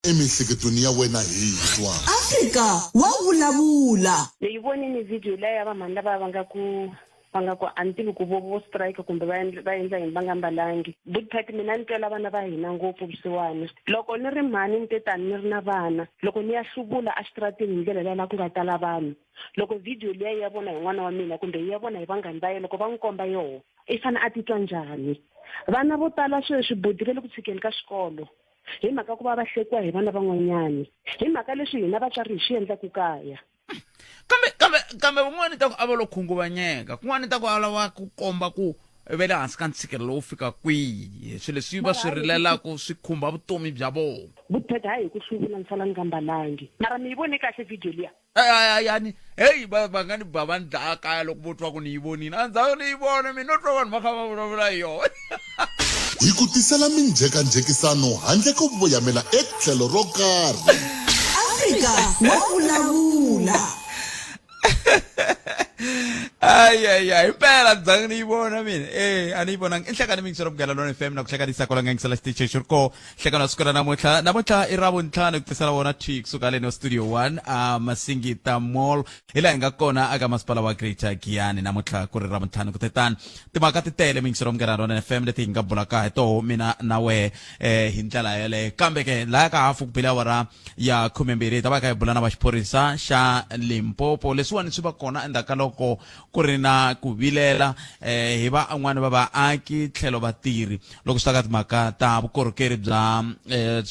Emiehleketweni ya wena hi twa. Afrika wa vulavula. Ni yi vonini video liya ya va mhani lava va nga ku va nga ku a ni tivi ku vo vo strike kumbe va endla va endla yini va nga mbalangi. Butpet mina ni twela vana va hina ngopfu vusiwana. Loko ni ri mhani ni te tani ni ri na vana loko ni ya hluvula exitarateni hi ndlela liya la ku nga tala vanhu loko video liya yi ya vona hi n'wana wa mina kumbe yi ya vona hi vanghani va yena loko va n'wi komba yoho i fane a titwa njhani. Vana vo tala sweswi buti va le ku tshikeni ka xikolo. Hi mhaka ku va va hlekiwa hi vana van'wanyana, hi mhaka leswi hina vatswari hi swi endlaka kaya. Kambe, kambe, kambe van'wana ta ku a va lo khunguvanyeka, kun'wana ta ku a lava ku komba ku va le hansi ka ntshikelelo wo fika kwihi, swilo leswi va swi rilelaka swi khumba vutomi bya vona. Vupheta hayi hi ku hluvula ni sala ni nga mbalangi. Mara mi yi vone kahle video liya? Yani heyi va va nga ni ba va ni dlaya kaya loko vo twa ku ni yi vonile a ndzhaku ni yi vona mina no twa vanhu va kha va vulavula hi yona. Hi ku tisela minjhekanjhekisano handle ko voyamela etlhelo ro karhi. Afrika wa vulavula. Ayaya himpela ndzangi ni yi vona mina e a ni yi vonanga i nhlekani mingiselo Munghana Lonene FM na ku hlekanisa kwala nga yingisela xitichi xi ri koho. Hlekano wa siku ra namuntlha. Namuntlha i Ravuntlhanu ku tisela wona thwi kusuka leno Studio 1 a Masingita Mall hi laha hi nga kona aka masipala wa Greater Giyani namuntlha ku ri Ravuntlhanu ku tetani timhaka ti tele mingiselo Munghana Lonene FM leti hi nga bulaka hi toho mina na wehe eh, hi ndlela yeleyo kambe ke laya ka hafu ku bile awara ya khumembirhi hi ta va hi kha hi bula na va xiphorisa xa Limpopo leswiwani swi va kona endzhaku ka loko ku ri na ku vilela eh, hi van'wani va vaaki tlhelo vatirhi loko swi ta ka timhaka ta vukorhokeri bya eh,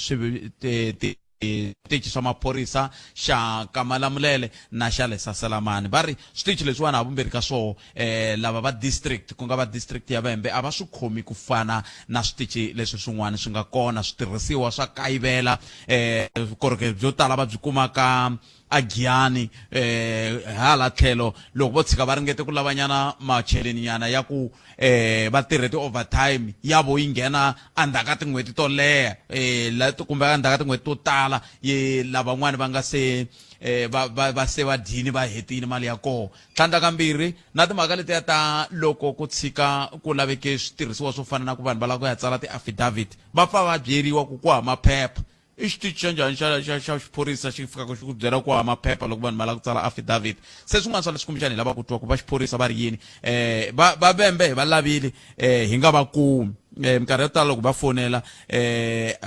switichi swa maphorisa xa Kamalamulele na xa le Saselamani va ri switichi leswiwani havumbirhi ka swoho eh, lava va district ku nga va district ya Vhembe a va swi khomi ku fana na switichi leswi swin'wana swi nga kona switirhisiwa swa kayivela eh, vukorhokeri byo tala va byi kuma ka a Giyani eh hala tlhelo loko vo tshika va ringete ku lavanyana macheleni nyana ya ku eh va tirhe ti-overtime ya vo yi nghena endzhaku ka tin'hweti to leha eh la kumbe endzhaku ka tin'hweti to tala ye lavan'wani va nga se eh va va va se va dyini va hetile mali ya koho tlhandlakambirhi na timhaka letiya ta loko ku tshika ku laveke switirhisiwa swo fana na ku vanhu va lava ku ya tsala ti-affidavit va pfa va byeriwa ku ku hava maphepha I xitichi xa njhani xa xa xa xiphorisa xi fikaka xi ku byela ku hava maphepha loko vanhu va lava ku tsala affidavit? Se swin'wana swa leswi kumbexana hi lava ku twa ku va xiphorisa va ri yini. Eh va va vembe hi va lavile eh hi nga va kumi. Eh minkarhi yo tala loko va fonela eh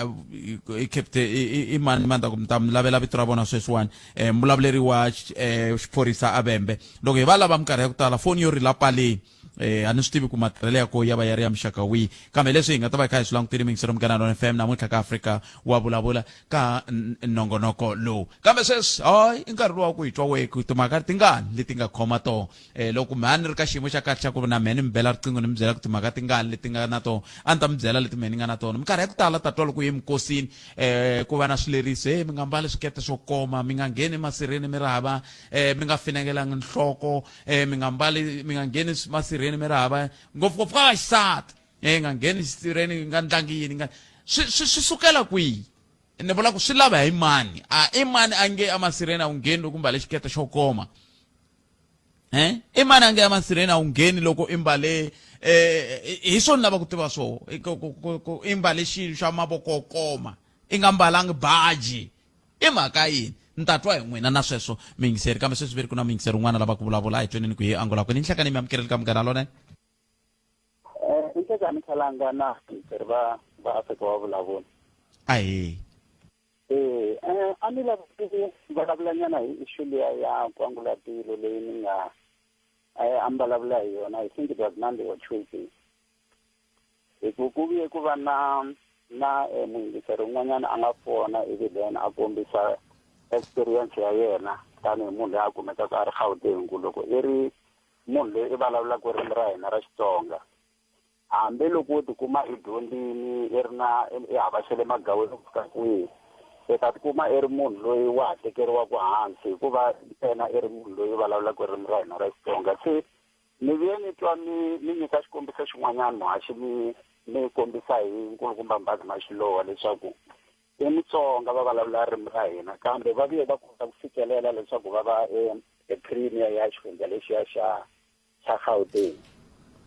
i captain i mani mani ta ku mi ta mi lavela vito ra vona sweswiwani eh muvulavuleri wa eh xiphorisa a Vhembe loko hi va lava minkarhi ya ku tala foni yo rila paleni. Eh, a ni swi tivi ku matirhelo ya ko ya va ya ri ya muxaka wihi kambe leswi hi nga ta va hi kha hi swi langutile mingiselo Munghana Lona FM namuntlha ka Afrika wa vulavula ka nongonoko lowu kambe sweswi hayi i nkarhi lowa ku hi twa wehe ku timhaka tingani leti nga khoma toho eh, loko mhe a ni ri ka xiyimo xa kahle xa ku na mehe ni mi bela riqingho ni mi byela ku timhaka tingani leti nga na toho a ni ta mi byela leti mehe ni nga na tona minkarhi ya ku tala ta twa loko u ye minkosini eh, ku va na swileriso hey mi nga mbali swikete swo koma mi nga ngheni emasirheni mi ri hava eh, mi nga finengelangi nhloko eh mi nga mbali mi nga ngheni masirheni mi ri hava ngopfungopfu ka vaxisati eh nga ngheni xisirheni nga ndlangi yini nga swi swi swi sukela kwihi ni vula ku swi lava hi mani a i mani a nge emasirheni a wu ngheni loko u mbale xikete xo koma eh i mani a nge emasirheni a wu ngheni loko i mbale eh hi swona lava ku tiva swo ku i mbale xilo xa mavoko yo koma i nga mbalangi baji I mhaka yini? Ni ta twa hi n'wina na sweswo, muyingiseri. Kambe sweswi ve ri ku na muyingiseri un'wana a lava ku vulavula. A hi tweneni ku hi angula kwini. Nhlekani mi amukerile ka Munghana Lonene. Eh, Nhlekani Khalanga na vayingiseri va va Afrika wa vulavula. Ahee. Eh, eh, a ni lava ku vulavulanyana hi issue liya ya nkwangulatilo leyi ni nga eh, a mi vulavula hi yona. I think it was Monday or Tuesday. Hi ku ku vuye ku va na na eh, muyingiseri un'wanyana a nga fona ivi then a kombisa experience ya yena tanihi munhu loyi a kumekaka a ri Gauteng ku loko i ri munhu loyi i vulavulaka ririmi ra hina ra Xitsonga hambi loko wo tikuma i dyondzini i ri na i havaxele magaweni ku fika kwihi i ta tikuma i ri munhu loyi wa ha tekeriwaka hansi hikuva ntsena i ri munhu loyi vulavulaka ririmi ra hina ra Xitsonga se Ni vuye ni twa mi mi nyika xikombiso xin'wanyana muhaxi mi mi kombisa hi nkulukumba Mbhazi Mashilowa leswaku i Mutsonga va vulavula ririmi ra hina kambe va vuye va kota ku fikelela leswaku va va e, e premier ya xifundzha lexiya xa xa Gauteng.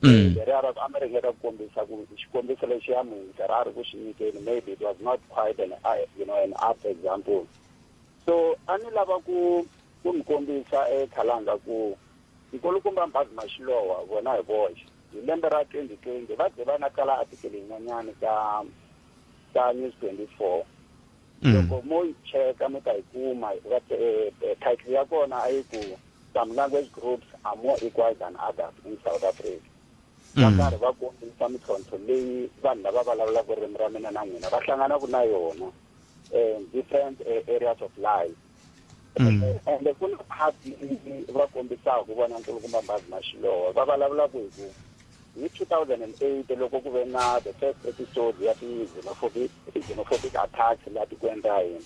Leriya ra ku a mi ringeta ku kombisa ku xikombiso lexiya muyingiseri a ri ku xi nyikeni, maybe it was not quite an, you know, an apt example. So a ni lava ku ku mi kombisa eKhalanga ku Nkulukumba Mbhazi Mashilowa vona hi voxe hi lembe ra 2020 va ze va na tsala article yin'wanyani ka ka News 24. Loko mo yi cheka mi ta yi kuma, va title ya kona a yi ku Some Language Groups Are More Equal Than Others in South Africa. Va karhi va kombisa mintlhontlho leyi vanhu lava vulavulaka ririmi ra mina na n'wina va hlanganaka na yona in different areas of life. Ende ku na part leyi va kombisaka vona Nkulukumba Mbhazi Mashilowa va vulavulaka hi ku hi 2008 loko ku ve na the first episode ya ti-xenophobic attacks laha tikweni ra hina,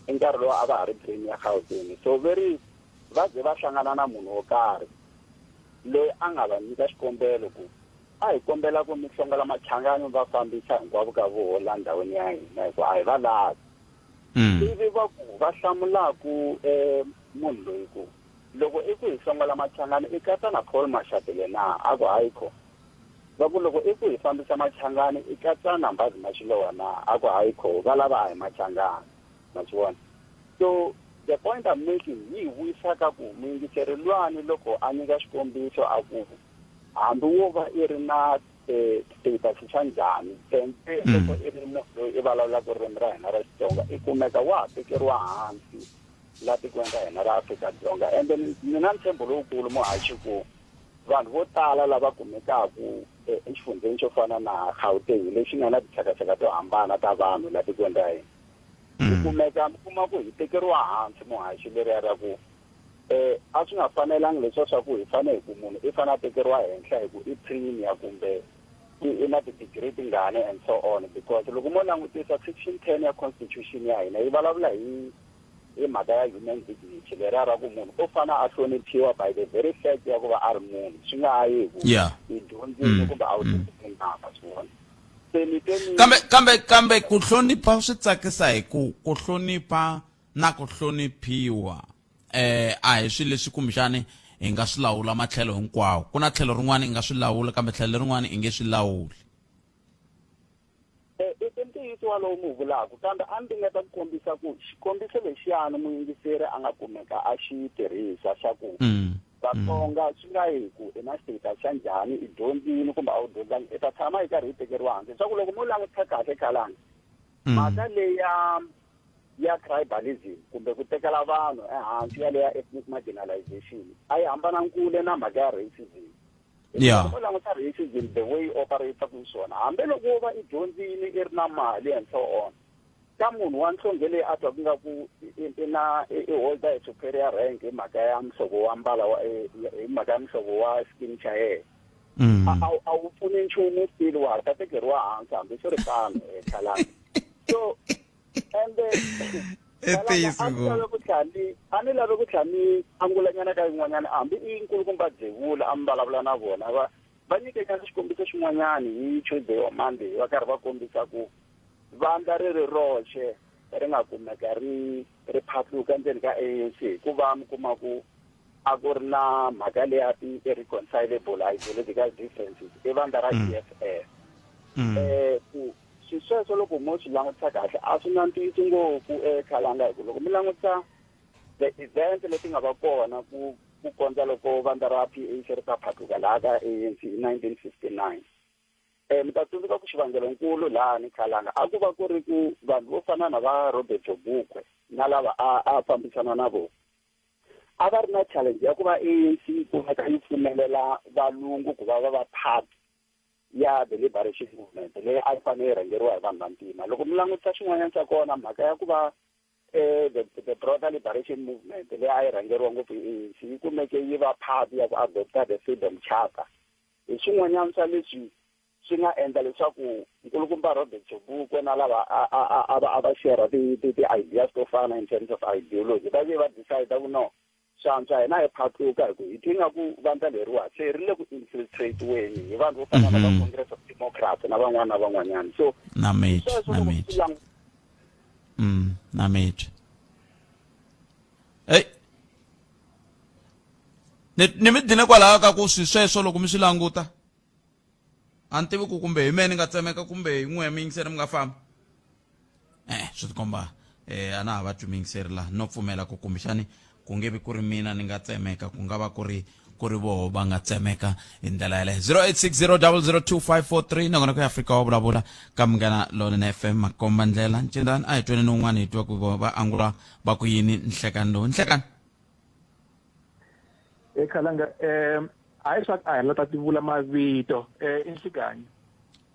i nkarhi lowu a va ha ri Premier Gauteng. So ve ri va ze va hlangana na munhu wo karhi loyi a nga va nyika xikombelo ku a hi kombela ku mi hlongola Machangani mi va fambisa hinkwavo ka voho la ndhawini ya hina hikuva a hi va lavi. Ivi va ku va hlamulaku munhu loyi ku loko i ku hi hlongola Machangani i katsa na Paul Mashatile na? A ku hayi kho. Va ku loko i ku hi fambisa Machangani i katsa na Mbhazi Mashilowa na? A ku hayi kho, va lava a hi Machangani. Ma swi vona? So the point I'm making yi hi vuyisa ka ku muyingiseri lwani loko a nyika xikombiso a ku hambi wo va i ri na status xa njhani, tende loko i ri munhu loyi i vulavulaka ririmi ra hina ra Xitsonga i kumeka wa ha tekeriwa hansi la tikweni ra hina ra Afrika-Dzonga. Ende ni na ntshembo lowukulu muhaxi ku vanhu vo tala lava kumekaku exifundzheni xo fana na Gauteng lexi nga na tixakaxaka to hambana ta vanhu la tikweni ra hina, hi kumeka mi kuma ku hi tekeriwa hansi muhaxi leriya ra ku a swi nga fanelangi leswiya swa ku hi fane hi ku munhu i fane a tekeriwa henhla hi ku i premier kumbe i na ti-degree tingani and so on, because loko mo langutisa section 10 ya constitution ya hina yi vulavula hi hi mhaka ya human dignity, leriya ra ku munhu u fane a hloniphiwa by the very fact ya ku va a ri munhu, swi nga ha yi hi ku i dyondzile kumbe a wu dyondzile na, ma swi vona. Se ni te ni Kambe kambe kambe ku hlonipha swi tsakisa hi ku ku hlonipha na ku hloniphiwa a hi swilo leswi kumbexani hi nga swi lawula matlhelo hinkwawo. Ku na tlhelo rin'wana i nga swi lawula kambe tlhelo lerin'wana i nge swi lawuli. I ntiyiso walowo mi wu vulaka, kambe a ni ringeta ku kombisa ku xikombiso lexiyani muyingiseri a nga kumeka a xi tirhisa xa ku Vatsonga swi nga yi hi ku i na status xa njhani, i dyondzile kumbe a wu dyondzangi, i ta tshama yi karhi yi tekeriwa hansi. Leswaku loko mo langutisa kahle khalanga, mhaka leyi ya ya tribalism kumbe ku tekela vanhu ehansi ya leya ethnic marginalization a yi hambana kule na mhaka ya racism. Loko u languta racism the way yi operate-aka hi swona, hambi loko wo va i dyondzile i ri na mali and so on, ka munhu wa nhlonge leyi a twa ku nga ku i na i holder a superior rank hi mhaka ya muhlovo wa mbala wa hi mhaka ya muhlovo wa skin xa yena, a wu pfuni nchumu, still wa ha ta tekeriwa hansi hambi swi ri tano khalanga. So ende I ntiyiso a ni lave ku tlhela ni a ni lave ku tlhela ni angulanyana ka yin'wanyana, hambi i nkulukumba Dzevula a mi vulavula na vona, va va nyikenyana xikombiso xin'wanyana hi Tuesday or Monday, va karhi va kombisa ku vandla ri ri roxe ri nga kumeka ri ri phatluka endzeni ka ANC hikuva mi kuma ku a ku ri na mhaka leya ti-irreconcilable ideological differences, i vandla ra EFF. Ku xisweswo loko mo swi langutisa kahle a swi na ntiyiso ngopfu ekhalanga, hi ku loko mi langutisa the event leti nga va kona ku ku kondza loko vandla ra PAC ri ta phatluka laha ka ANC hi 1959, mi ta tsundzuka ku xivangelonkulu laha ni khalanga a ku va ku ri ku vanhu vo fana na va Robert Sobukwe na lava a a fambisana na vona a va ri na challenge ya ku va ANC yi kumeka yi pfumelela valungu ku va va va part ya the liberation movement leyi a yi fanele yi rhangeriwa hi vanhu vantima. Loko mi langutisa xin'wanyana xa kona, mhaka ya ku va the broader liberation movement leyi a yi rhangeriwa ngopfu hi ANC yi kumeke yi va part ya ku adopta the Freedom Charter, hi swin'wanyana swa leswi swi nga endla leswaku nkulukumba Robert Sobukwe na lava a a a a va a va share ti ti ti-ideas to fana in terms of ideology va ve va decide ku no, swa antswa hina hi phatluka, hi ku hi twi nga ku vandla leriwa se ri le ku infiltrate-weni hi vanhu vo fana na va Congress of Democrats na van'wana na van'wanyana. So Na mi twa, sweswo na loko mi swi twa. Na mi twa. Hey. Ni ni mi dine kwalaho ka ku swi sweswo loko mi swi languta. A ni tivi ku kumbe hi mehe ni nga tsemeka kumbe hi n'wehe miyingiseri mi nga famba. Eh, swi tikomba a na ha va twi miyingiseri la no pfumela ku kumbexani ku nge vi ku ri mina ni nga tsemeka ku nga va ku ri ku ri voho va nga tsemeka hi ndlela yaleyo. 0860002543 nakona ku ya Afrika wa vulavula ka Munghana Lonene FM makomba ndlela ncindani a hi tweni ni un'wana hi twa ku va angula va ku yini nhlekani lowu nhlekani. Khalanga hayi swa a hi la ta tivula mavito i nhlikanyi.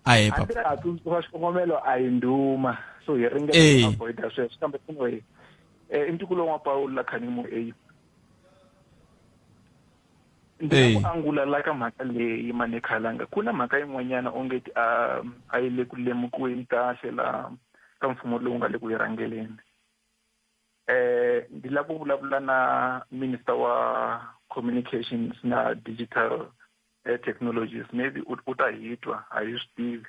Ahe papa. Hambi a tsundzuka xikongomelo a hi ndhuma so hi ringeta ku avoid sweswo kambe anyway i ntukulo wa Paul la Khanimo A. Ndzi ku angula la ka mhaka leyi mane Khalanga ku na mhaka yin'wanyana onge a a yi le ku lemukiweni kahle la ka mfumo lowu nga le ku yi rhangeleni. Ndi lava ku vulavula na minister wa communications na digital technologies maybe u ta hi twa a hi swi tivi.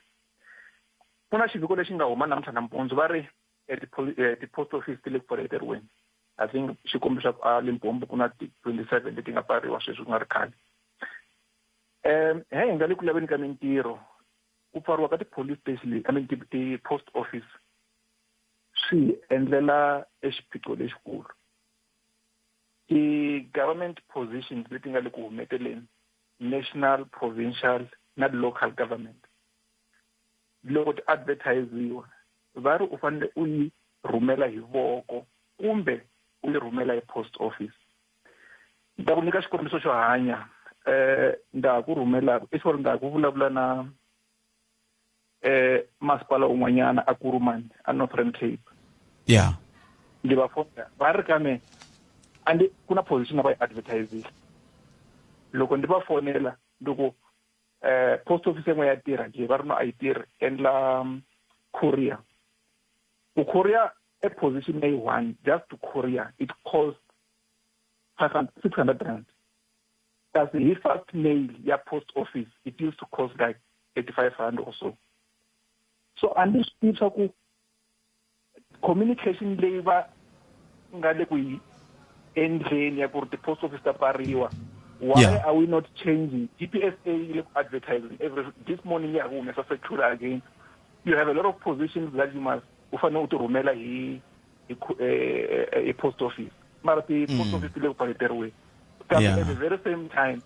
Ku na xiviko lexi nga huma namuntlha nampundzu va ri ti-post office ti le ku pfaleteriweni. I think xi kombisa ku a Limpopo ku na ti-27 leti nga pfariwa sweswi ku nga ri khale. He hi nga le ku laveni ka mintirho ku pfariwa ka ti-police station I mean ti-post office swi hi endlela e xiphiqo lexikulu. Ti-government positions leti nga le ku humeteleni, national, provincial na local government, loko ti advertisiwa va ri u fanele u yi rhumela hi voko kumbe u yi rhumela hi post office. Ni ta ku nyika xikombiso xo hanya ndza ha ku rhumela sorry ndza ha ku vulavula na masipala un'wanyana a Kuruman a Northern Cape. Ndzi va fonela va ri ka me a ndi ku na position va yi advertisile. Loko ndzi va fonela ndi ku post office yin'we ya tirha njhe va ri no a yi tirhi endla courier. Ku courier a position leyi one just to courier it cost 600 rand. Kasi hi fast mail ya post office it used to cost like 85 rand or so. So a ni swi tivi swa ku communication leyi va nga le ku yi endleni ya ku ri ti-post office ta pfariwa why are we not changing DPSA yi le ku advertising every this morning ya ha ku humesa circular again you have a lot of positions that you must u fanele u ti rhumela hi hi post office mara ti-post office ti le ku pfaleteriweni kambe at the very same time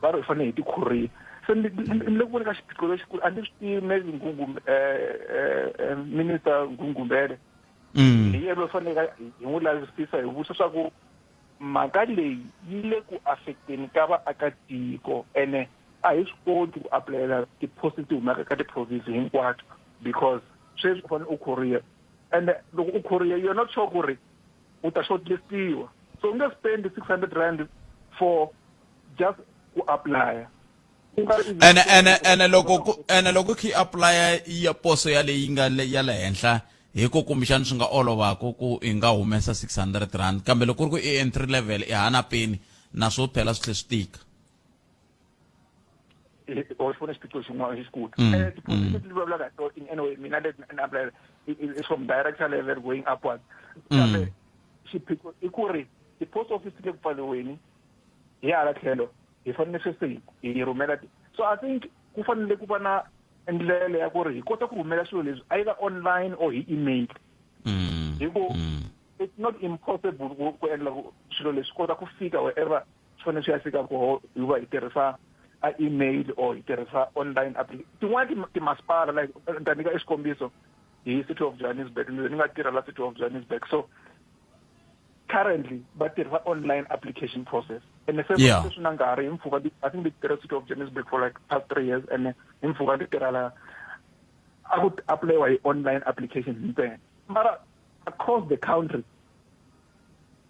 va ri hi fanele hi ti courier. Se ni le ku vona ka xiphiqo lexikulu a ni swi tivi maybe minister Ngungumbele hi yena loyi faneleke hi n'wi lavisisa hi vutisa swa ku mhaka leyi yi le ku affecteni ka vaakatiko ene a hi swi koti ku apulayela ti-post ti humaka ka ti-province hinkwato because sweswi u fanele u courier ende loko u courier you're not sure ku ri u ta shortlistiwa so u nge spend 600 rand for just ku apply ene ene ene loko ku ene loko khi apply ya poso ya leyi nga ya le henhla hi ku kumbexana swi nga olovaka ku i nga humesa 600 rand kambe loko ku ri ku i entry level i hana peni naswo phela swi tlhe swi tika. Or xi vona xiphiqo xin'wana lexikulu ti-position leti vulavulaka hi tona in anyway mina leti ni apply is from director level going upwards kambe xiphiqo i ku ri ti-post office ti le ku pfariweni hi hala tlhelo hi fanele sweswi hi rhumela so I think ku fanele ku va na ndlela ya ku ri hi kota ku rhumela swilo leswi either online or hi email hi ku it's not impossible ku endla swilo leswi kota ku fika wherever swi fanele swi ya fika koho hi va hi tirhisa a email or hi tirhisa online application. Tin'wana timasipala like ni ta nyika exikombiso hi City of Johannesburg ni nga tirha la City of Johannesburg so currently va tirhisa online application process and se sweswi na nkarhi hi mpfhuka I think ni tirha City of Johannesburg for like past 3 years and hi mpfhuka ni tirha la a ku apply hi online application ntsena mara across the country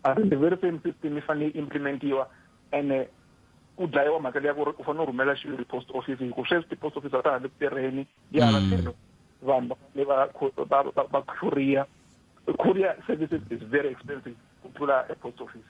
I think the very same system yi fanele yi implementiwa ene ku dlayiwa mhaka leya ku ri u fanele u rhumela xilo hi post office hi ku sweswi ti-post office a ta ha le ku tirheni yi hala tlhelo vanhu va fanele va courier courier services is very expensive ku tlula e post office.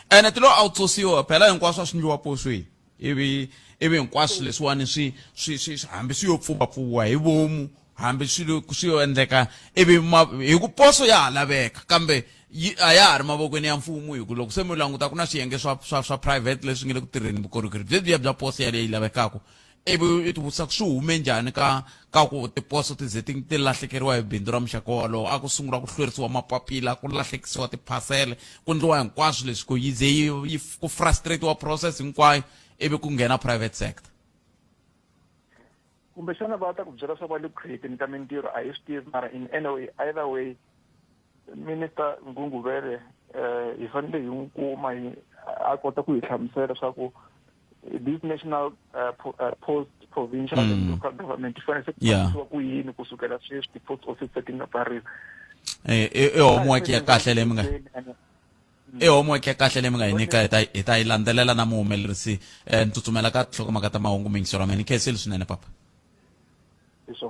Ene ti lo outsourciwa phela hinkwaswo a swi ndliwa posweni ivi ivi hinkwaswo leswiwani swi swi swi hambi swi yo pfuvapfuviwa hi vomu hambi swilo swi yo endleka ivi hi ku poso ya ha laveka kambe yi a ya ha ri mavokweni ya mfumo hi ku loko se mi languta ku na swiyenge swa swa swa private leswi nga le ku tirheni vukorhokeri byebyiya bya poso yaleyi lavekaka. Ivi i tivutisa ku swi hume njhani ka ka ku tiposo ti ze ti ti lahlekeriwa hi bindzu ra muxaka wolowo. A ku sungula ku hlwerisiwa mapapila, ku lahlekisiwa tiphasele, ku ndliwa hinkwaswo leswi ku yi ze yi yi ku frustrate-iwa process hinkwayo ivi ku nghena private sector. Kumbexana va ta ku byela swa va le ku create-ni ka mintirho, a hi swi tivi, mara in any way, either way, Minister Gungubele hi fanele hi n'wi kuma hi a kota ku hi hlamusela leswaku this national post provincial and local government yi fanele se ku fambisiwa ku yini kusukela sweswi ti-post office se ti nga pfariwa. I homework ya kahle leyi mi nga i homework ya kahle leyi mi nga yi nyika, hi ta yi landzelela na muhumelerisi. Ni tsutsumela ka tinhlokomhaka ta mahungu, muyingiseri wa mina. Ni khensile swinene, papa.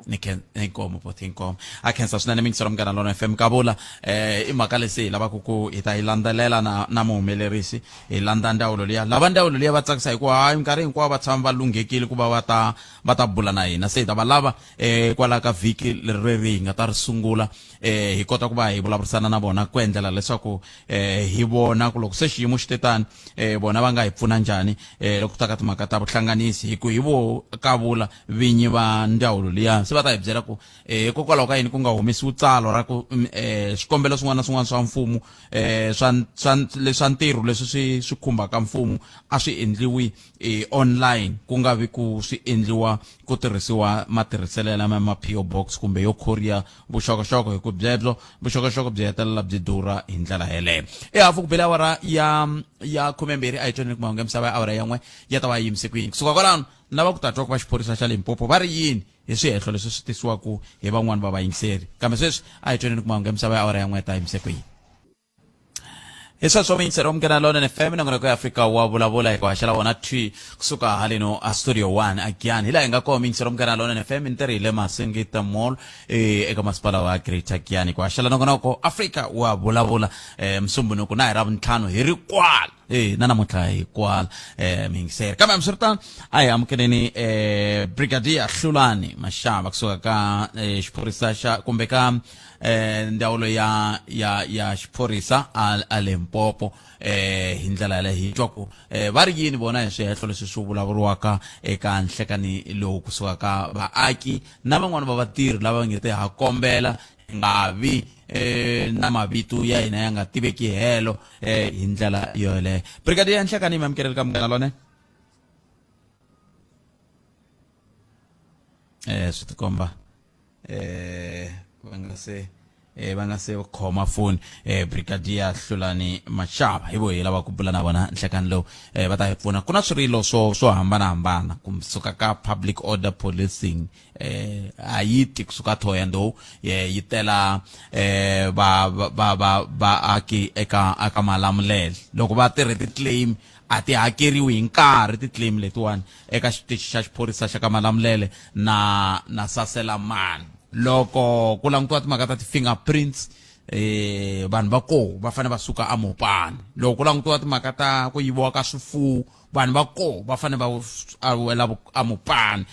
Ni inkomo bot, inkomo. A khensa swinene muyingiseri wa Munghana Lona FM. Kavula i mhaka leyi se hi lavaka ku hi ta yi landzelela na muhumelerisi, hi landza ndzawulo liya. Lava ndzawulo liya va tsakisa hikuva hayi minkarhi hinkwayo va tshama va lunghekile ku va va ta bula na hina. Se hi ta va lava kwala ka vhiki leri hi nga ta ri sungula, hi kota ku va hi vulavurisana na vona ku endlela leswaku hi vona ku loko se xiyimo xi te tani, vona va nga hi pfuna njhani loko ta ka timhaka ta vuhlanganisi, hi ku hi vo kavula vinyi va ndzawulo liya. Se va ta hi byela ku hikokwalaho ka yini ku nga humesiwi tsalwa ra ku swikombelo swin'wana na swin'wana swa mfumo, swa leswa ntirho leswi swi khumbaka mfumo a swi endliwi online, ku nga vi ku swi endliwa ku tirhisiwa matirhiselo lama ma PO box kumbe yo courier vuxokoxoko, hi ku byebyo vuxokoxoko byi hetelela byi durha hi ndlela yeleyo. I hafu ku bile awara ya 12. A hi twaneni ku mahungu ya misava ya awara ya 1 ya ta va yimise ku yini. Kusuka kwalano ni lava ku ta twa ku va xiphorisa xa Limpopo va ri yini hi swihehlo leswi swi tisiwaku hi van'wani va vayingiseri. Kambe sweswi a hi twaneni ku mahungu ya misava ya awara ya 1 ya ta yimise ku yini. Hi sweswo, muyingiseri wa Munghana Lonene FM, nongonoko ya Afrika wa Vulavula, hi ku haxela wona thwi kusuka haleno a Studio 1 a Giyani, hi laha hi nga kona. Muyingiseri wa Munghana Lonene FM, ntirho hi le Masingita Mall eka masipala wa Greater Giyani, ku haxela nongonoko Afrika wa Vulavula musumbunuku na hi Ravuntlhanu hi ri kwala, na namuntlha hi kwala, muyingiseri. Kambe hambiswiritano a hi amukeleni Brigadier Hlulani Mashava kusuka ka xiphorisa xa kumbe ka ndzawulo ya xiphorisa a Limpopo. Hi ndlela yaleyo hi twa ku va ri yini vona hi swihehlo leswi swi vulavuriwaka eka nhlekani lowu kusuka ka vaaki na van'wani va vatirhi lava nge te ha kombela hi nga vi na mavito ya hina ya nga tiveki helo. Hi ndlela yoleyo, Brigadier, nhlekani mi amukeleli ka Munghana Lone. Swi tikomba va nga se khoma foni. Brigadier Hlulani Mashava hi vo hi lava ku bula na vona nhlekani lowu. Va ta hi pfuna. Ku na swirilo swo hambanahambana kusuka ka public order policing, a yi ti kusuka Thohoyandou yi tela va va va vaaki eka Malamulele. Loko va tirhe ti-claim a ti hakeriwi hi nkarhi ti-claim letiwani eka xitichi xa xiphorisa xa ka Malamulele na Saselamani. Loko ku langutiwa timhaka ta ti-fingerprints, vanhu va koho va fanele va suka amopani. Loko ku langutiwa timhaka ta ku yiviwa ka swifuwo, vanhu va koho va fanele va wela amopani.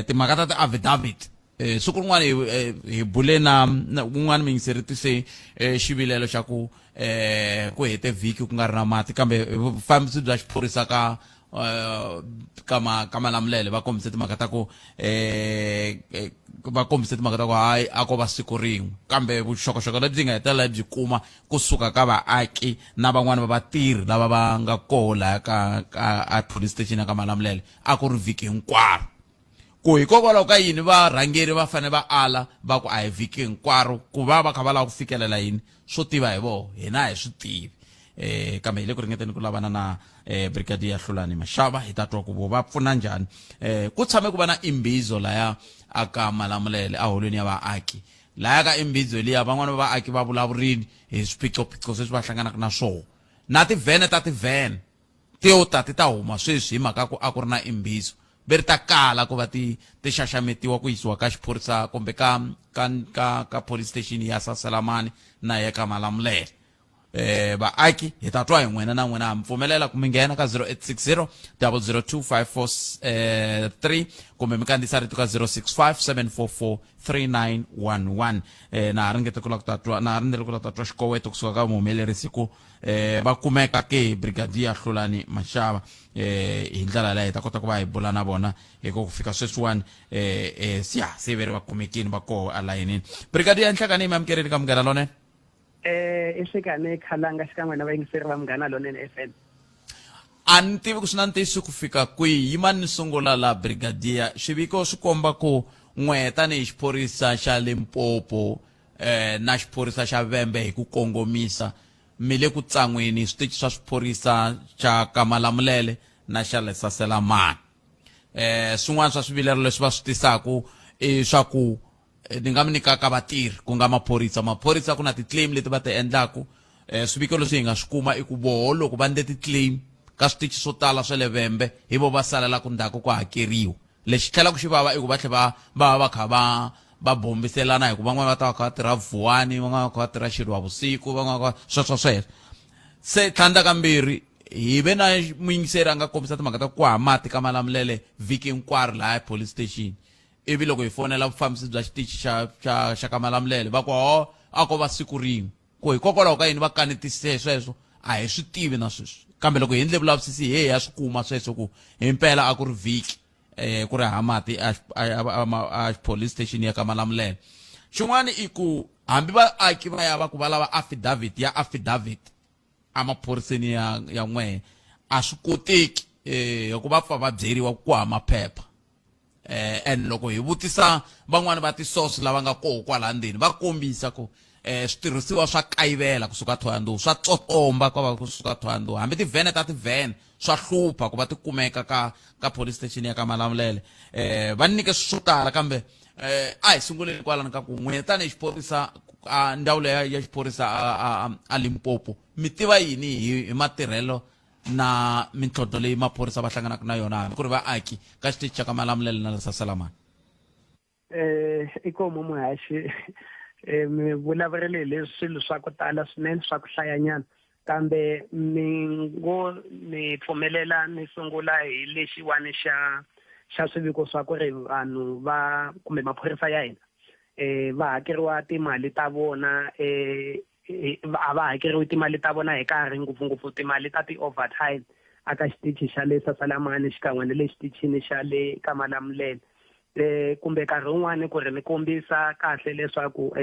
Timhaka ta ti-affidavit, siku rin'wana hi bule na un'wana muyingiseri tise xivilelo xa ku ku hete vhiki ku nga ri na mati, kambe vufambisi bya xiphorisa ka Malamulele va kombise timhaka ta ku hayi, a ko va siku rin'we. Kambe vuxokoxoko lebyi nga hetelela byi kuma kusuka ka vaaki na van'wani va vatirhi lava va nga koho laya ka a police station ya ka Malamulele, a ku ri vhiki hinkwaro. Ku hikokwalaho ka yini varhangeri va fanele va ala va ku a hi vhiki hinkwaro? Ku va va kha va lava ku fikelela yini, swo tiva hi voho, hina a hi swi tivi. Kambe hi le ku ringeteni ku lavana na Brigadier Hlulani Mashava, hi ta twa ku vo va pfuna njhani. Ku tshame ku va na imbizo laya aka Malamulele aholweni ya vaaki. Laya ka imbizo liya van'wana va vaaki va vulavurini hi swiphiqophiqo sweswi va hlanganaka na swoho, na tivhene ta tivhene ti ta ti ta huma sweswi hi mhaka ku a ku ri na imbizo, ve ri ta kala ku va ti xaxametiwa ku yisiwa ka xiphorisa kumbe ka police station ya Saselamani na ya ka Malamulele. Vaaki hi ta twa hi n'wina na n'wina ha mi pfumelela ku mi nghena ka 0860 002 543 kumbe mi kandziyisa rito ka 065 744 3911. Na ha ringete ku la ku ta twa, na ha rindzele ku la ta twa xikoweto kusuka ka muhumelerisi ku va kumeka ke Brigadier Hlulani Mashava. Hi ndlela yaleyo hi ta kota ku va hi bula na vona hi ku fika sweswiwani siya se ve ri va kumekini va koho alayinini. Brigadier, Nhlekani, mi amukerile ka Munghana Lonene. I Nhlekani Khalanga xikan'we na vayingiseri va Munghana Lonene FM. A ni tivi ku swi na ntiyiso ku fika kwihi. Yimani ni sungula la, Brigadier. Swiviko swi komba ku n'we tanihi xiphorisa xa Limpopo na xiphorisa xa Vhembe hi ku kongomisa mi le ku tsan'wini switichi swa xiphorisa xa Kamalamulele na xa Lesaselamani. Swin'wana swa swivilelo leswi va swi tisaku i swa ku ni nga mi nyikaka vatirhi ku nga maphorisa. Maphorisa ku na ti-claim leti va ti endlaku. Swiviko leswi hi nga swi kuma i ku voho loko va endle ti-claim ka switichi swo tala swa le Vhembe hi vo va salelaka ndzhaku ku hakeriwa. Lexi tlhelaka xi vava i ku va tlhe va va va kha va va bombiselana hi ku van'wana va ta va kha va tirha Vuwani, van'wana va kha va tirha Xilwavusiku, van'wana va sweswo sweswo. Se tlhandla kambirhi hi ve na muyingiseri a nga kombisa timhaka ta ku hava mati ka Malamulele vhiki hinkwaro lahaya police station. Ivi loko hi fonela vufambisi bya xitichi xa xa xa ka Malamulele va ku ho a ko va siku rin'we. Ku hikokwalaho ka yini va kanetise sweswo a hi swi tivi na sweswi. Kambe loko hi endle vulavisisi hi ye hi ya swi kuma sweswo ku himpela a ku ri vhiki ku ri hava mati a a police station ya ka Malamulele. Xin'wana i ku hambi vaaki va ya va ku va lava affidavit ya affidavit emaphoriseni ya ya n'wehe a swi koteki hikuva va pfa va byeriwa ku hava maphepha. And loko hi vutisa van'wani va ti-source lava nga koho kwala ndzeni va kombisa ku switirhisiwa swa kayivela kusuka Thohoyandou, swa tsotsomba ku va kusuka Thohoyandou, hambi tivhene ta tivhene swa hlupha ku va ti kumeka ka ka police station ya ka Malamulele. Va ni nyike swo tala kambe a hi sunguleni kwalano ka ku n'wina tanihi xiphorisa a ndzawulo ya ya xiphorisa a a Limpopo mi tiva yini hi hi matirhelo na mintlhontlho leyi maphorisa va hlanganaka na yona hambi ku ri vaaki ka xitichi xa ka Malamulele na Sasalamani? Inkomu muhaxi, mi vulavurile hi leswi swilo swa ku tala swinene swa ku hlayanyana, kambe mi ngo ni pfumelela ni sungula hi lexiwani xa xa swiviko swa ku ri vanhu va kumbe maphorisa ya hina va hakeriwa timali ta vona a va hakeriwi timali ta vona hi nkarhi, ngopfungopfu timali ta ti-overtime aka xitichi xa le Sasalamani xikan'we na le xitichini xa le ka Malamulele. Kumbe nkarhi wun'wani ku ri ni kombisa kahle leswaku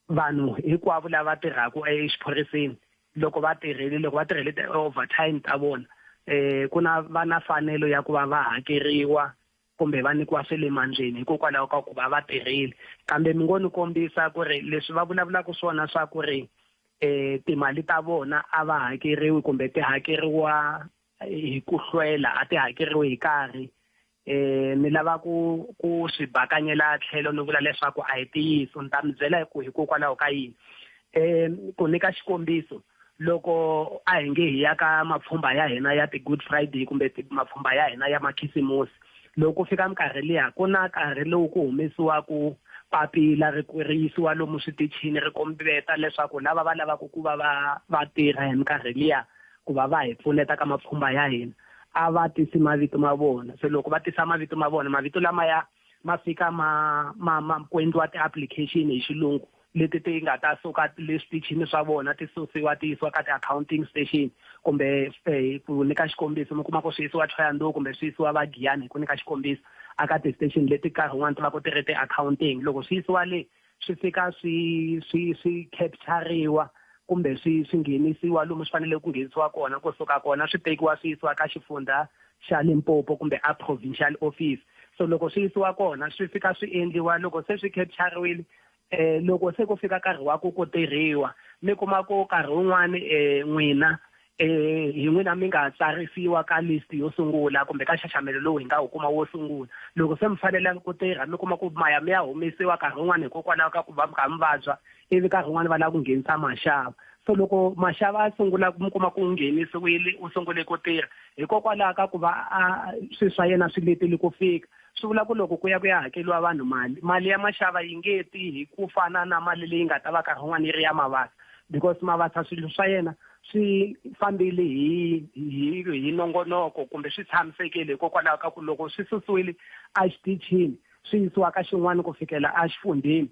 vanhu hinkwavo lava tirhaka exiphoriseni loko va tirhile, loko va tirhile ti-overtime ta vona ku na va na fanelo ya ku va va hakeriwa kumbe va nyikiwa swe le mandleni hikokwalaho ka ku va va tirhile. Kambe mi ngo ni kombisa ku ri leswi va vulavulaka swona swa ku ri timali ta vona a va hakeriwi kumbe ti hakeriwa hi ku hlwela, a ti hakeriwi hi nkarhi. Ni lava ku ku swi bakanyela tlhelo ni vula leswaku a hi ntiyiso. Ni ta mi byela ku hikokwalaho ka yini. Ku nyika xikombiso, loko a hi nge hi ya ka mapfhumba ya hina ya ti-Good Friday kumbe mapfhumba ya hina ya makhisimusi, loko ku fika minkarhi liya ku na nkarhi lowu ku humesiwaku papila ri ri yisiwa lomu switichini ri kombeta leswaku lava va lavaka ku va va va tirha hi minkarhi liya ku va va hi pfuneta ka mapfhumba ya hina a va tisi mavito ma vona. Se loko va tisa mavito ma vona, mavito lamaya ma fika ma ma ma ku endliwa ti-application hi xilungu leti ti nga ta suka le switichini swa vona ti susiwa ti yisiwa ka ti-accounting station kumbe ku nyika xikombiso mi kuma ku swi yisiwa Thohoyandou kumbe swi yisiwa va Giyani hi ku nyika xikombiso aka ti-station leti nkarhi wun'wani ti va ku ti ri ti-accounting. Loko swi yisiwa le swi fika swi swi swi capture-riwa kumbe swi swi nghenisiwa lomu swi fanele ku nghenisiwa kona, kusuka kona swi tekiwa swi yisiwa ka xifundza xa Limpopo kumbe a provincial office. So loko swi yisiwa kona swi fika swi endliwa, loko se swi capture-riwile loko se ku fika nkarhi wa ku ku tirhiwa mi kuma ku nkarhi wun'wani n'wina hi n'wina mi nga tsarisiwa ka list yo sungula kumbe ka nxaxamelo lowu hi nga wu kuma wo sungula. Loko se mi fanele ku tirha mi kuma ku maya mi ya humesiwa nkarhi wun'wani hikokwalaho ka ku va mi kha mi vabya, ivi nkarhi wun'wani va lava ku nghenisa maxava. So loko maxava a sungula mi kuma ku nghenisiwile u sungule ku tirha hikokwalaho ka ku va a swilo swa yena swi letile ku fika, swi vula ku loko ku ya ku ya hakeriwa vanhu mali, mali ya maxava yi nge ti hi ku fana na mali leyi nga ta va nkarhi wun'wani yi ri ya mavasa. Because Mabasa swilo swa yena swi fambile hi hi hi nongonoko kumbe swi tshamisekile, hikokwalaho ka ku loko swi susiwile exitichini swi yisiwa ka xin'wana ku fikela exifundheni,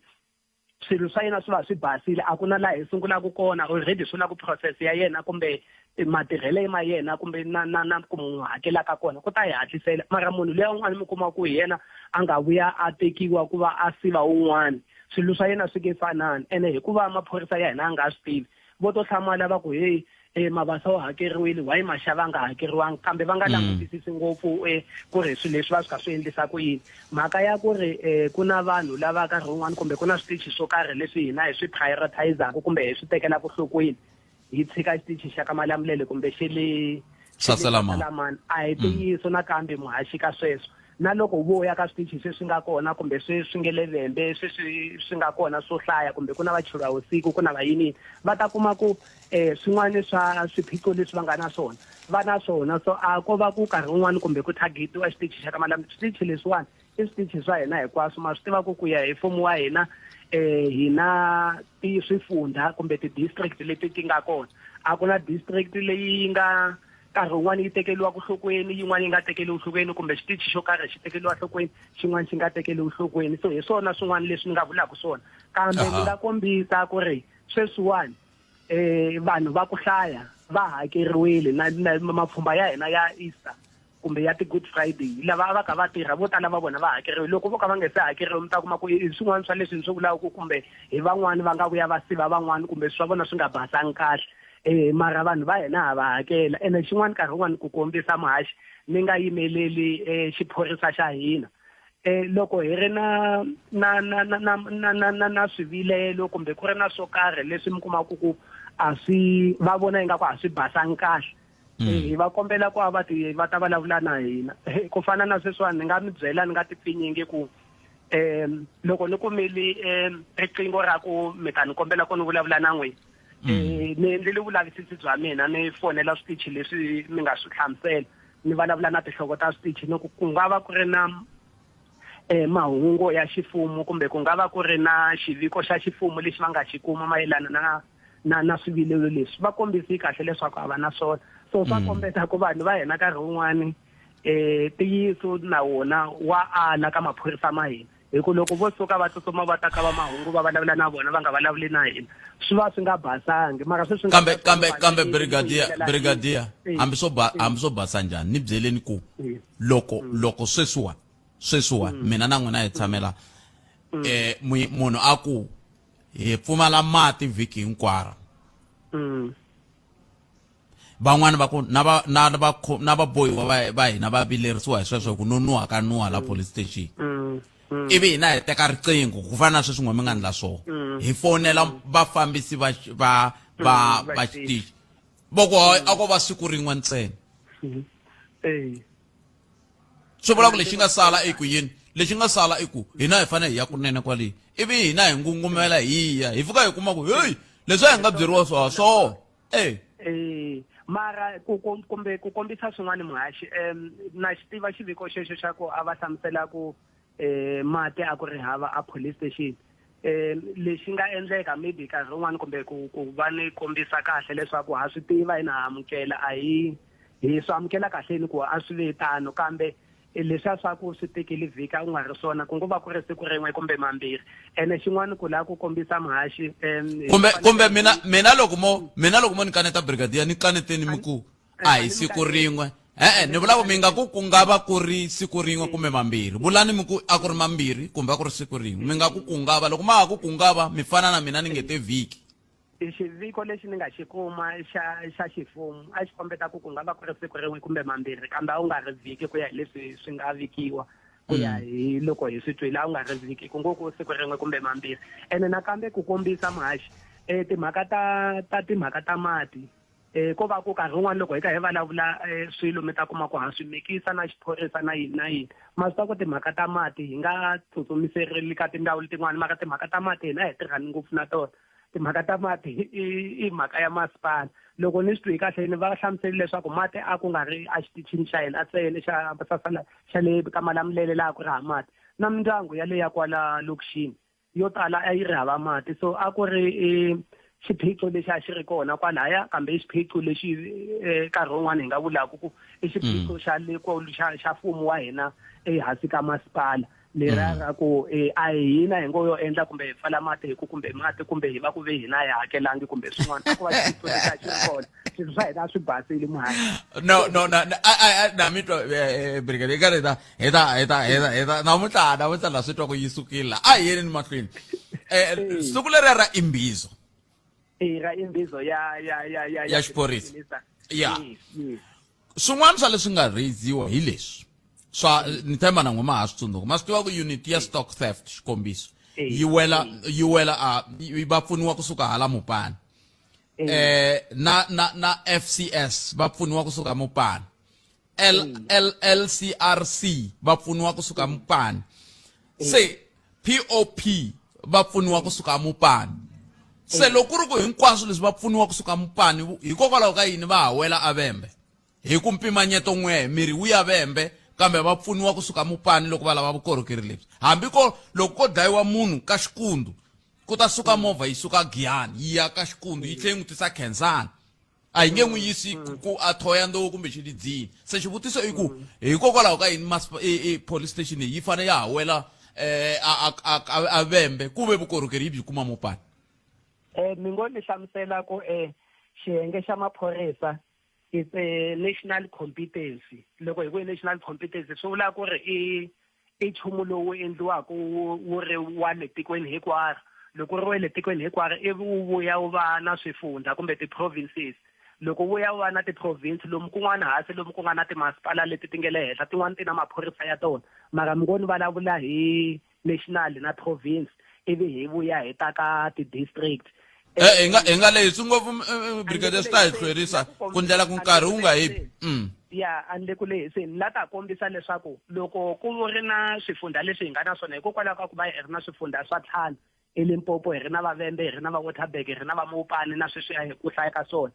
swilo swa yena swi va swi basile. A ku na laha hi sungulaka kona, already swi la ku process ya yena kumbe matirhelo ma yena kumbe na na na ku n'wi hakela ka kona ku ta hi hatlisela. Mara munhu luya un'wana mi kuma ku hi yena a nga vuya a tekiwa ku va a siva un'wana, swilo swa yena swi nge fanani. Ene hikuva maphorisa ya hina a nga swi tivi, vo to hlamala va ku, "Hey, Mabasa u hakeriwile, why Mashava a nga hakeriwangi?" Kambe va nga langutisisi ngopfu ku ri swilo leswi va swi kha swi endlisa ku yini. Mhaka ya ku ri ku na vanhu lava nkarhi wun'wani kumbe ku na switichi swo karhi leswi hina hi swi prioritizaka kumbe hi swi tekelaka nhlokweni, hi tshika xitichi xa ka Malamulele kumbe xe le Saselamani, a hi ntiyiso. Nakambe muhaxi ka sweswo, na loko vo ya ka switichi sweswi nga kona kumbe sweswi nge le Vhembe, sweswi swi nga kona swo hlaya, kumbe ku na vacheriwa vusiku, ku na vayinini, va ta kuma ku swin'wana swa swiphiqo leswi va nga na swona va na swona. So a ko va ku nkarhi wun'wani kumbe ku targetiwa xitichi xa ka Malamulele. Switichi leswiwani i switichi swa hina hinkwaswo. Ma swi tiva ku ku ya hi mfumo wa hina, hina ti swifundha kumbe ti-district leti ti nga kona, a ku na district leyi nga nkarhi wun'wani yi tekeriwa nhlokweni, yin'wana yi nga tekeriwi nhlokweni, kumbe xitichi xo karhi xi tekeriwa nhlokweni, xin'wana xi nga tekeriwi nhlokweni. So hi swona swin'wana leswi ni nga vulaka swona. Kambe ni nga kombisa ku ri sweswiwani vanhu va ku hlaya va hakeriwile na mapfhumba ya hina ya Easter kumbe ya ti-Good Friday. Lava a va kha va tirha, vo tala va vona va hakeriwe. Loko vo ka va nga se hakeriwi, mi ta kuma ku i swin'wana swa leswi ni swi vulaka ku kumbe hi van'wani va nga vuya va siva van'wani kumbe swa vona swi nga basangi kahle. Mara vanhu va hina ha va hakela. Ene xin'wana, nkarhi wun'wani, ku kombisa muhaxi, ni nga yimeleli xiphorisa xa hina, loko hi ri na na na na na na na na na swivilelo kumbe ku ri na swo karhi leswi mi kumaka ku a swi va vona ingaku a swi basangi kahle, hi va kombela ku a va ti va ta vulavula na hina. Ku fana na sweswiwani, ni nga mi byela, ni nga ti pfinyingi ku loko ni kumile riqingho ra ku mi ta ni kombela ku ni vulavula na n'wina, ni endlile vulavisisi bya mina, ni fonela switichi leswi mi nga swi hlamusela, ni vulavula na tinhloko ta switichi, ni ku ku nga va ku ri na mahungu ya ximfumo kumbe ku nga va ku ri na xiviko xa ximfumo lexi va nga xi kuma mayelana na swivilelo leswi. Va kombisi kahle leswaku a va na swona. So swa kombeta ku vanhu va hina nkarhi wun'wani ntiyiso na wona wa ala ka maphorisa ma hina, hi ku loko vo suka va tsutsuma va ta ka va mahungu va vulavula na vona, va nga vulavuli na hina, swi va swi nga basangi. Mara sweswi Kambe brigadier, hambi swo basa njhani, ni byeleni ku loko sweswiwa mina na n'wina hi tshamela, munhu a ku hi pfumala mati vhiki hinkwaro, van'wani va ku na va na va na vabohiwa va hina va vilerisiwa hi sweswo, hi ku no nuha ka nuha la police station, ivi hina hi teka riqingho, ku fana na sweswi n'we mi nga ndla swona, hi fonela vafambisi va xitichi, va ku a ko va siku rin'we ntsena. Swi vula ku lexi nga sala i ku yini? Lexi nga sala i ku hina hi fanele hi ya kunene kwale, ivi hina hi ngungumela, hi ya hi fika hi kuma ku heyi, leswi a hi nga byeriwa swona swona e mara ku kumbe ku kombisa swin'wana muhaxi, na xi tiva xiviko xexo xa ku a va hlamusela ku mati a ku ri hava a police station. Lexi nga endleka maybe nkarhi wun'wani kumbe ku va ni kombisa kahle leswaku ha swi tiva, hina ha amukela, a hi hi swi amukela kahle ni ku a swi ve tano. Kambe leswiya swa ku swi tekile vhiki, a ku nga ri swona, ku ngo va ku ri siku rin'we kumbe mambirhi. Ene xin'wana ku lava ku kombisa muhaxi, Kumbe mina loko mo ni kaneta, brigadier, ni kaneteni mi ku a hi siku rin'we. E-e, ni vula ku mi nga ku ku nga va ku ri siku rin'we kumbe mambirhi. Vulani mi ku a ku ri mambirhi kumbe a ku ri siku rin'we. Mi nga ku ku nga va. Loko ma ha ku ku nga va, mi fana na mina ni nge te vhiki. Xiviko lexi ni nga xi kuma xa ximfumo a xi kombeta ku ku nga va ku ri siku rin'we kumbe mambirhi, kambe a wu nga ri vhiki. Ku ya hi leswi swi nga vikiwa, ku ya hi loko hi swi twile, a wu nga ri vhiki, ku ngo ku siku rin'we kumbe mambirhi. Ene nakambe ku kombisa muhaxi, timhaka ta mati, ko va ku nkarhi wun'wani loko hi kha hi vulavula swilo, mi ta kuma ku ha swi mikisa na xiphorisa na yini na yini. Ma swi tiva ku timhaka ta mati hi nga tsutsumisereli ka tindzawulo tin'wani, mara timhaka ta mati hina hi tirhani ngopfu na tona. Timhaka ta mati i mhaka ya masipala. Loko ni swi twi kahle, ni va hlamuseli leswaku mati a ku nga ri exitichini xa hina ntsena xa sasala xa le ka Malamulele laha ku ri hava mati, na mindyangu yale ya kwala lokixini yo tala a yi ri hava mati. So a ku ri i Xiphiqo lexi a xi ri kona kwalaya kambe i xiphiqo lexi nkarhi wun'wani hi nga vulaka ku i xiphiqo xa le xa xa mfumo wa hina ehansi ka masipala leriya ra ku a hi hina hi ngo yo endla kumbe hi pfala mati hi ku kumbe mati kumbe hi va ku ve hina a hi hakelangi kumbe swin'wana a ku va xiphiqo lexi a xi ri kona swilo swa hina a swi basile muhasho. No no na na na mi twa brigadier ka ri ta hi ta hi ta hi ta hi ta namuntlha namuntlha la swi twa ku yi sukile la a hi yeni ni mahlweni eh siku leriya ra imbizo Eh, ra imbizo ya ya ya ya Ya xiphorisa. Ya. Yes, yes. Swin'wana swa leswi nga raiziwa hi leswi swa ni tshemba na n'we ma ha swi tsundzuka ma swi tiva ku unit ya stock theft xikombiso Eh, yi wela yi wela a yi va pfuniwa kusuka hala mupani eh na na na FCS va pfuniwa kusuka mupani L L LCRC va pfuniwa kusuka mupani se POP va pfuniwa kusuka mupani se loko ku ri ku hinkwaswo leswi va pfuniwa kusuka mupani hikokwalaho ka yini va ha wela avembe hi ku mpimanyeto n'we miri wu ya vembe kambe va pfuniwa kusuka mupani loko va lava vukorhokeri lebyi hambi ko loko ko dlayiwa munhu ka xikundu ku ta suka movha yi suka giyani yi ya ka xikundu yi tlhela yi n'wi tisa khensani a yi nge n'wi yisi ku a thohoyandou kumbe xilidzini se xivutiso i ku hikokwalaho ka yini i, i police station leyi yi fanele ya ha wela eh, a, a, a, a vembe ku ve vukorhokeri yi byi kuma mupani Eh mi ngo ni hlamusela ku eh xiyenge xa maphorisa it's a national competency loko hi ku i national competency swi vula ku ri i i nchumu lowu endliwaka wu wu ri wa le tikweni hinkwaro loko wu ri wa le tikweni hinkwaro ivi wu vuya wu va na swifundza kumbe ti-provinces loko wu vuya wu va na ti-province lomu kun'wana hansi lomu ku nga na timasipala leti ti nge le henhla tin'wana ti na maphorisa ya tona mara mi ngo ni vulavula hi national na province ivi hi vuya hi ta ka ti-district. Eh, hi nga hi nga lehisi ngopfu brigadier swi ta hi hlwerisa ku ndlela ku nkarhi wu nga hi Ya a ni le ku lehiseni la ta kombisa leswaku loko ku ri na swifundha leswi hi nga na swona hikokwalaho ka ku va hi ri na swifundha swa ntlhanu eLimpopo hi ri na Vavembe hi ri na va Waterberg hi ri na va Mopani na sweswiya hi ku hlaya ka swona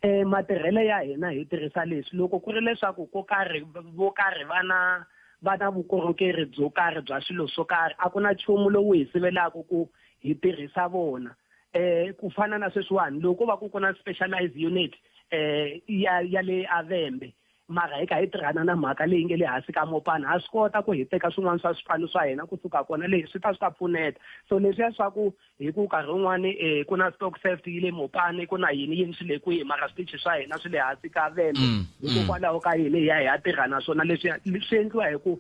um matirhelo ya hina hi tirhisa leswi loko ku ri leswaku ko karhi vo karhi va na va na vukorhokeri byo karhi bya swilo swo karhi a ku na nchumu lowu hi sivelaka ku hi tirhisa vona eh ku fana na sweswiwani loko va ku ku na specialized unit eh ya ya le Avembe mara hi kha hi tirhana na mhaka leyi nge le hansi ka mopani ha swi kota ku hi teka swin'wana swa swipano swa hina kusuka kona leyi swi ta swi ta pfuneta so leswiya swa ku hi ku nkarhi wun'wani um ku na stock theft yi le mopani ku na yini yini swi le kwihi mara switichi swa hina swi le hansi ka vembe hikokwalaho ka yini hi ya hi ya tirha na swona leswiya swi endliwa hi ku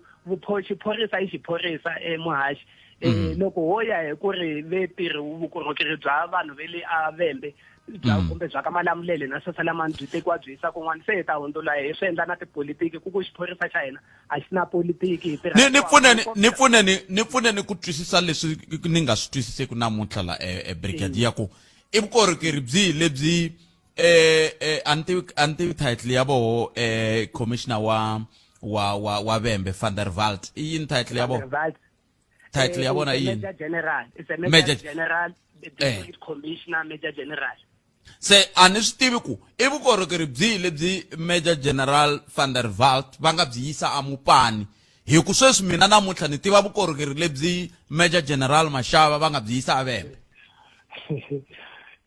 xiphorisa i xiphorisa emuhaxi um loko ho ya hi ku ri ve tirhi vukorhokeri bya vanhu ve le a vembe bya kumbe bya ka malamulele na sasalamani byi tekiwa byi yisa kun'wana se hi ta hundzula hi swi endla na tipolitiki ku ku xiphorisa xa hina a xi na politiki hi tirha ni ni pfuneni ni pfuneni ni pfuneni ku twisisa leswi ni nga swi twisiseki namuntlha la e, e brigadier ku i vukorhokeri byihi lebyi eh eh a ni tivi a ni tivi title ya voho eh commissioner wa wa wa wa Vhembe van der Walt i yini title ya vona title ya vona i yini Major General it's a Major, Major- General the District Commissioner Major General Se a ni swi tivi ku i vukorhokeri byihi lebyi Major General van der Walt va nga byi yisa eMopani hi ku sweswi mina namuntlha ni tiva vukorhokeri lebyi Major General Mashava va nga byi yisa eVhembe.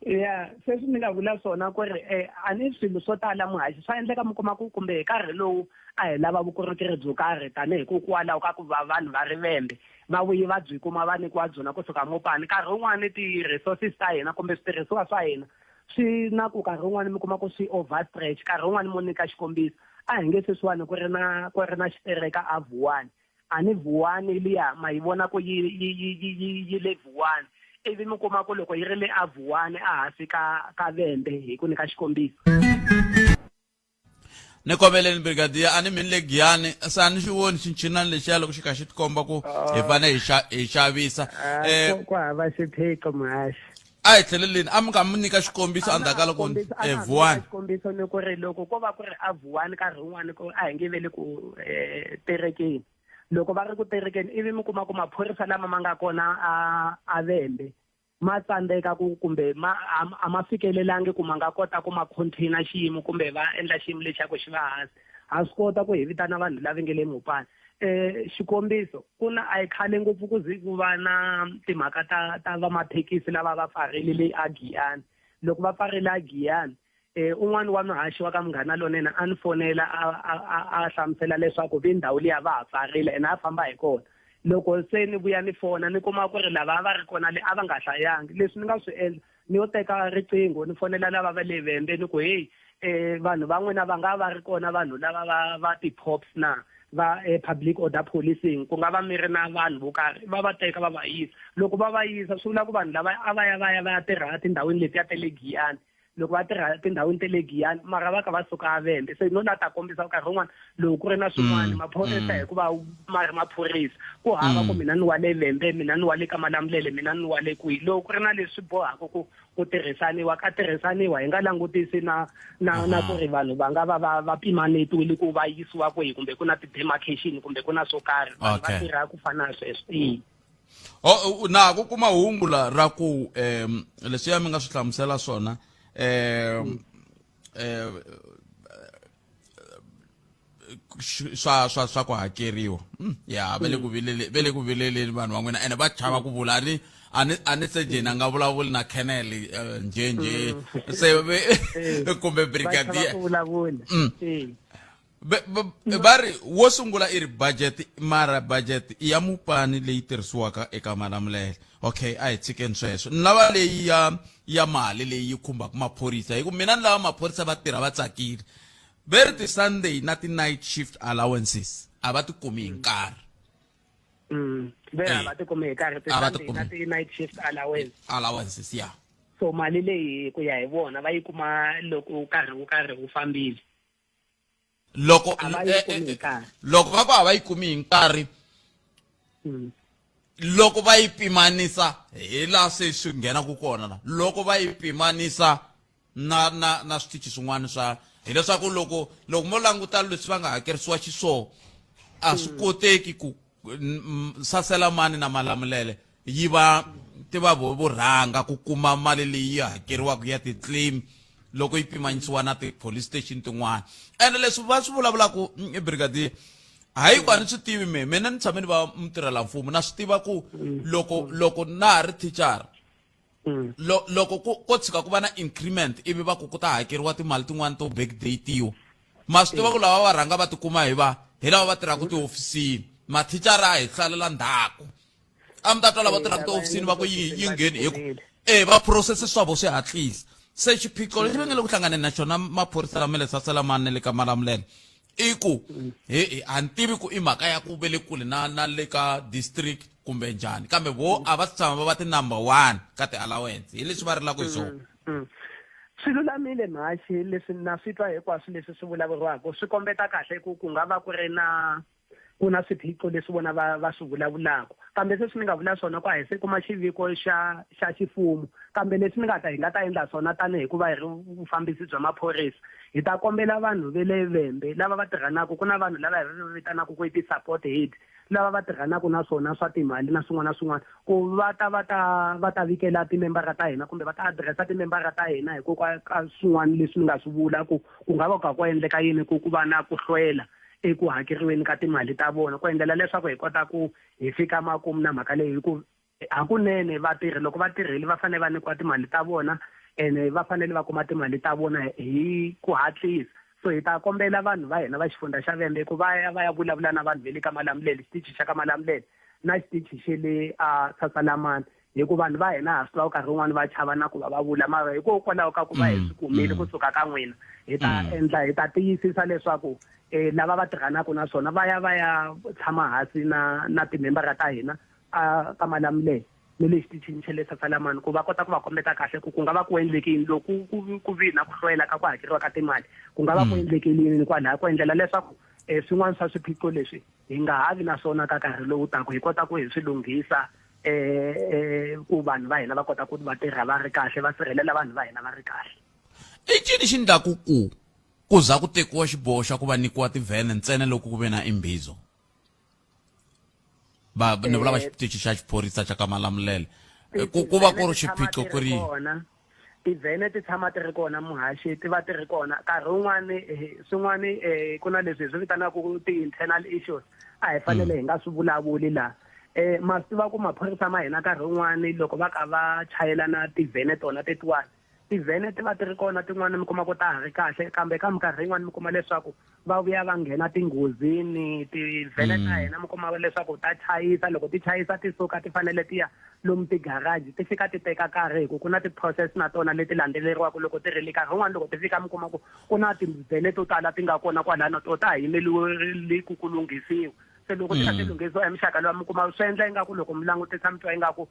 Ya sweswi ni nga vula swona ku ri eh, a ni swilo swo tala muhaxi swa endleka mi kuma ku kumbe hi nkarhi lowu a hi lava vukorhokeri byo karhi tanihi ku kwalaho ka ku va vanhu va ri Vhembe va vuye va byi kuma va nyikiwa byona kusuka Mopani nkarhi wun'wani ti-resources ta hina kumbe switirhisiwa swa hina swi na ku nkarhi wun'wani mi kuma ku swi overstretch nkarhi wun'wani mo nyika xikombiso a hi nge sweswiwani ku ri na ku ri na xitereka a Vuwani a ni Vuwani liya ma yi vona ku yi yi yi yi yi yi le Vuwani ivi mi kuma ku loko yi ri le a Vuwani a hansi ka ka Vhembe hi ku nyika xikombiso Ni kombeleni brigadier a ni mi ni le Giyani se a ni xi voni xinchinani lexiya loko xi kha xi tikomba ku hi fane hi xa hi xavisa eh ku hava xiphiqo muhaxi a hi tlheleleni a mi nga mi nyika xikombiso endzhaku ka loko eh, Vuwani xikombiso ni ku ri loko ko va ku ri a Vuwani nkarhi wun'wani ku a hi nge ve le ku eh, terekeni loko va ri ku terekeni ivi mi kuma ku maphorisa lama ma nga kona a a Vhembe ma tsandzeka ku kumbe ma a ma fikelelangi ku ma nga kota ku ma container xiyimo kumbe va endla xiyimo lexiya ku xi va hansi ha swi kota ku hi vitana vanhu lava nge le Mopani eh xikombiso ku na a yi khale ngopfu ku ze ku va na timhaka ta ta va mathekisi lava va pfarile le a Giyani. Loko va pfarile a Giyani, un'wana wa muhaxi wa ka Munghana Lonene a ni fonela a a a a hlamusela leswaku vi ndhawu liya va ha pfarile ene a famba hi kona. Loko se ni vuya ni fona ni kuma ku ri lava a va ri kona le a va nga hlayangi. Leswi ni nga swi endla ni yo teka riqingho ni fonela lava va le Vhembe ni ku heyi vanhu va n'wina va nga va ri kona vanhu lava va va ti-pops na va public order policing ku nga va mi ri na vanhu vo karhi va va teka va va yisa loko va va yisa swi vula ku vanhu lava a va ya va ya va ya tirha etindhawini letiya ta le Giyani loko va tirha etindhawini ta le Giyani mara va ka va suka aVhembe se no la ta kombisa nkarhi wun'wana loko ku ri na swin'wana maphorisa hikuva ma ri maphorisa ku hava ku mina ni wa le Vhembe mina ni wa le ka Malamulele mina ni wa le kwihi loko ku ri na leswi bohaka ku ku tirhisaniwa ka tirhisaniwa hi nga langutisi na na na ku ri vanhu va nga va va va pimanetiwile ku va yisiwa kwihi kumbe ku na ti-demarcation kumbe ku na swo karhi vanhu va tirha ku fana na sweswo e Oh, na ku kuma hungu la ra ku leswiya mi nga swi hlamusela swona swa swa swa ku hakeriwa ya va le ku vilele va le ku vileleni vanhu va n'wina ene va chava ku vula ni a ni a ni sejeni a nga vulavuli na colonel njhe njhe se kumbe brigadier va ri wo sungula i ri budget mara budget i ya mupani leyi tirhisiwaka eka Malamulele. Okay, a hi tshikeni sweswo. Ni lava leyi ya ya mali leyi yi khumbaka maphorisa hi ku mina ni lava maphorisa va tirha va tsakile. Ve ri ti-Sunday na ti-night shift allowances a va ti kumi hi nkarhi. Ve a va ti kumi hi nkarhi ti-Sunday na ti-night shift allowance. Allowances, ya. So mali leyi ku ya hi vona va yi kuma loko nkarhi wu karhi wu fambile. Loko A va yi kumi hi nkarhi. Loko va ku a va yi kumi hi nkarhi, loko va yi pimanisa hi laha se swi nghenaka kona la, loko va yi pimanisa na na na switichi swin'wana swa hileswaku loko loko mo languta leswi va nga hakerisiwa xiswona a swi koteki ku Saselamani na Malamulele yi va ti va vo vo rhanga ku kuma mali leyi hakeriwaka ya ti-claim loko yi pimanyisiwa na ti-police station tin'wana. Ene leswi va swi vulavulaka brigadier hayi ku a ni swi tivi me mina ni tshame ni va mutirhela mfumo na swi tiva ku loko loko na ha ri thicara loko ku ko tshika ku va na increment ivi va ku ku ta hakeriwa timali tin'wana to backdatiwa ma swi tiva ku lava va rhanga va tikuma hi va hi lava va tirhaka tihofisini mathicara a hi hlalela ndzhaku a mi ta twa lava tirhaka tihofisini va ku yi yi ngheni hi ku e va process swa vo swi hatlisa. Se xiphiqo lexi va nga le ku hlanganeni na xona maphorisa lama le Saselamani na le ka Malamulele i ku he a ni tivi ku i mhaka ya ku ve le kule na na le ka district kumbe njhani kambe vo a va si tshama va va ti-number one ka ti-allowance hi leswi va rilaka hi swona. Swi lulamile mhaxi leswi na swi twa hinkwaswo leswi swi vulavuriwaka swi kombeta kahle ku ku nga va ku ri na ku na swiphiqo leswi vona va va swi vulavulaka kambe sweswi ni nga vula swona ku a hi se kuma xiviko xa xa xifumo kambe leswi ni nga ta hi nga ta endla swona tanihi ku va hi ri vufambisi bya maphorisa hi ta kombela vanhu ve le Vhembe lava va tirhanaka ku na vanhu lava hi va vitanaka ku i ti-support head lava va tirhanaka na swona swa timali na swin'wana na swin'wana ku va ta va ta va ta vikela timembara ta hina kumbe va ta adiresa timembara ta hina hikokwalaho ka swin'wana leswi ni nga swi vula ku ku nga va ku kha ku endleka yini ku ku va na ku hlwela eku hakeriweni ka timali ta vona ku endlela leswaku hi kota ku hi fika makumu na mhaka leyi hi ku hakunene vatirhi loko va tirhile va fanele va nyikiwa timali ta vona ene va fanele va kuma timali ta vona hi ku hatlisa. So hi ta kombela vanhu va hina va xifundza xa Vhembe ku va ya va ya vulavula na vanhu va le ka Malamulele, xitichi xa ka Malamulele na xitichi xe le a Sasalamani hi ku vanhu va hina ha swi tiva nkarhi wun'wani va chava na ku va va vula mara hikokwalaho ka ku va hi swi kumile kusuka ka n'wina hi ta endla hi ta tiyisisa leswaku lava va tirhanaka na swona va ya va ya tshama hansi na na timembara ta hina a ka Malamulele ni le xitichini xa le Sasalamani ku va kota ku va kombeta kahle ku ku nga va ku endleke yini loko ku ku vi na ku hlwela ka ku hakeriwa ka timali ku nga va ku endleke yini kwalaho ku endlela leswaku swin'wana swa swiphiqo leswi hi nga ha vi na swona ka nkarhi lowu taka hi kota ku hi swi lunghisa ku vanhu va hina va kota ku va tirha va ri kahle va sirhelela vanhu va hina va ri kahle. I ncini xi ndlaku ku ku za ku tekiwa xiboho xa ku va nyikiwa tivhene ntsena loko ku ve na imbizo? Va ni vula va xitichi xa xiphorisa xa ka Malamulele. Ku ku va ku ri xiphiqo ku ri yini? Tivhene ti tshama ti ri kona muhaxi ti va ti ri kona nkarhi wun'wani swin'wani ku na leswi hi swi vitanaka ti-internal issues a hi fanele hi nga swi vulavuli laha ma swi tiva ku maphorisa ma hina nkarhi wun'wani loko va ka va chayela na tivhene tona tetiwani. Tivhene ti va ti ri kona tin'wana mi kuma ku ta ha ri kahle kambe ka minkarhi yin'wana mi kuma leswaku va vuya va nghena tinghozini tivhene ta hina mi kuma leswaku ta chayisa loko ti chayisa ti suka ti fanele ti ya lomu tigaraji ti fika ti teka nkarhi hi ku ku na ti-process na tona leti landzeleriwaka loko ti ri le nkarhi wun'wani loko ti fika mi kuma ku ku na tivhene to tala ti nga kona kwalano to ta ha yimeliwe ku ku lunghisiwa se loko ti nga ti lunghisiwa hi muxaka lowa mi kuma swi endla ingaku loko mi langutisa mi twa ingaku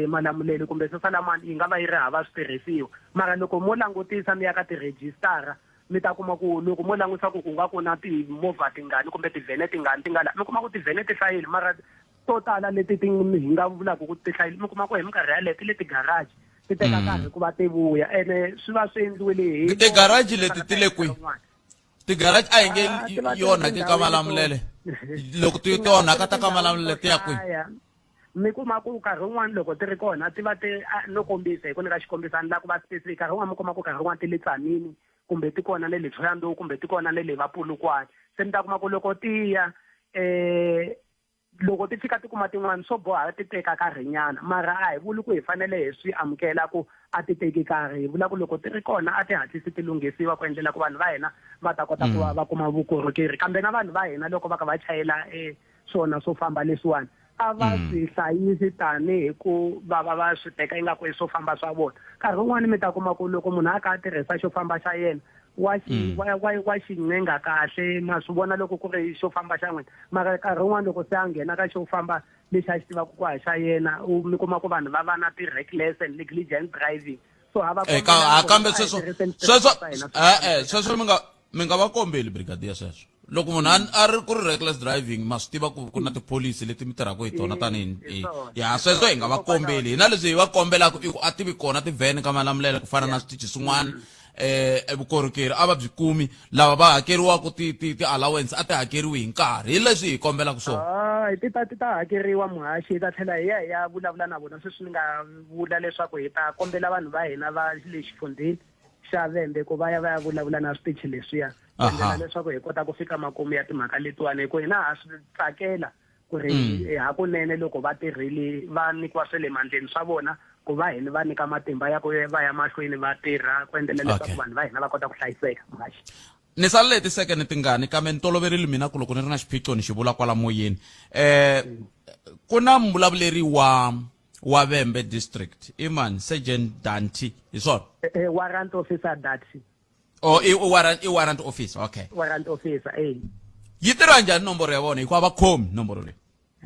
Malamulele kumbe Sasalamani yi nga va yi ri hava switirhisiwa mara loko mo langutisa mi ya ka tirhejistara mi ta kuma ku loko mo langutisa ku ku nga ku na timovha tingani kumbe tivhene tingani ti nga la mi kuma ku tivhene ti hlayile mara to tala leti ti hi nga vulaka ku ti hlayile mi kuma ku hi minkarhi yaleyo ti le tigaraji ti teka nkarhi ku va ti vuya ene swi va swi endliwile hi Tigaraji leti ti le kwihi? Tigaraji a hi nge Ah, ti va ti yi ri onhake ka tindhawini to Malamulele loko ti ti ti nga va ti onhaka ri ta ka tindhawini to Malamulele ti ya kwihi? hlaya mi kuma ku nkarhi wun'wani loko ti ri kona ti va ti no kombisa hi ku nyika xikombiso a ni la ku va specific nkarhi wun'wani mi kuma ku nkarhi wun'wani ti le Tzaneen kumbe ti kona ne le Thohoyandou kumbe ti kona ne le va Polokwane se mi ta kuma ku loko ti ya loko ti fika ti kuma tin'wani swo boha ti teka nkarhinyana mara a hi vuli ku hi fanele hi swi amukela ku a ti teki nkarhi hi vula ku loko ti ri kona a ti hatlisi ti lunghisiwa ku endlela ku vanhu va hina va ta kota ku va va kuma vukorhokeri kambe na vanhu va hina loko va kha va chayela swona swo famba leswiwani a va swi hlayisi tanihi ku va va va swi teka ingaku i swo famba swa vona nkarhi wun'wani mi ta kuma ku loko munhu a kha a tirhisa xo famba xa yena wa xi wa wa wa xi ncenga kahle ma swi vona loko ku ri xo famba xa n'wina mara nkarhi wun'wani loko se a nghena ka xo famba lexi a xi tivaka ku a xa yena u mi kuma ku vanhu va va na ti-reckless and negligent driving so ha va Eh, ka, kombela ha ku kambe a hi sweswo tirhiseni sweswo switirhisiwa swa hina swo eh famba eh sweswo mi nga va kombeli brigadier sweswo loko munhu a ri ku ri reckless driving ma swi tiva ku ku na tipholisi leti mi tirhaka hi tona tanihi Hi swona, ya hi sweswo hi swona. nga va Hikokwalaho kombeli hina leswi hi va kombelaka i ku a tivi kona tivhene ka Malamulele ku fana na switichi swin'wana vukorhokeri a va byi kumi lava va hakeriwaka ti ti ti-allowance a ti hakeriwi hi nkarhi hi leswi hi kombelaka swona. Hayi ti ta ti ta hakeriwa muhaxi hi ta tlhela hi ya hi ya vulavula na vona sweswi ni nga vula leswaku hi ta kombela vanhu va hina va le xifundzheni xa Vhembe ku va ya va ya vulavula na switichi leswiya ku endlela leswaku hi kota ku fika makumu ya timhaka letiwani hi ku hina ha swi tsakela ku ri hakunene loko va tirhile va nyikiwa swa le mandleni swa vona ku va hina va nyika matimba ya ku va ya mahlweni va tirha ku endlela leswaku vanhu va hina va kota ku hlayiseka muhaxi. Ni salele hi tisekene tingani kambe ni toloverile mina ku loko ni ri na xiphiqo ni xi vula kwala moyeni. Ku na muvulavuleri wa wa Vhembe district i mani Sergeant Danti hi swona? Warrant Officer Danti. Oh, i warrant, i warrant officer, okay. Warrant officer, eh. Yi tirha njhani nomboro ya vona? Hikuva va khomi nomboro leyi.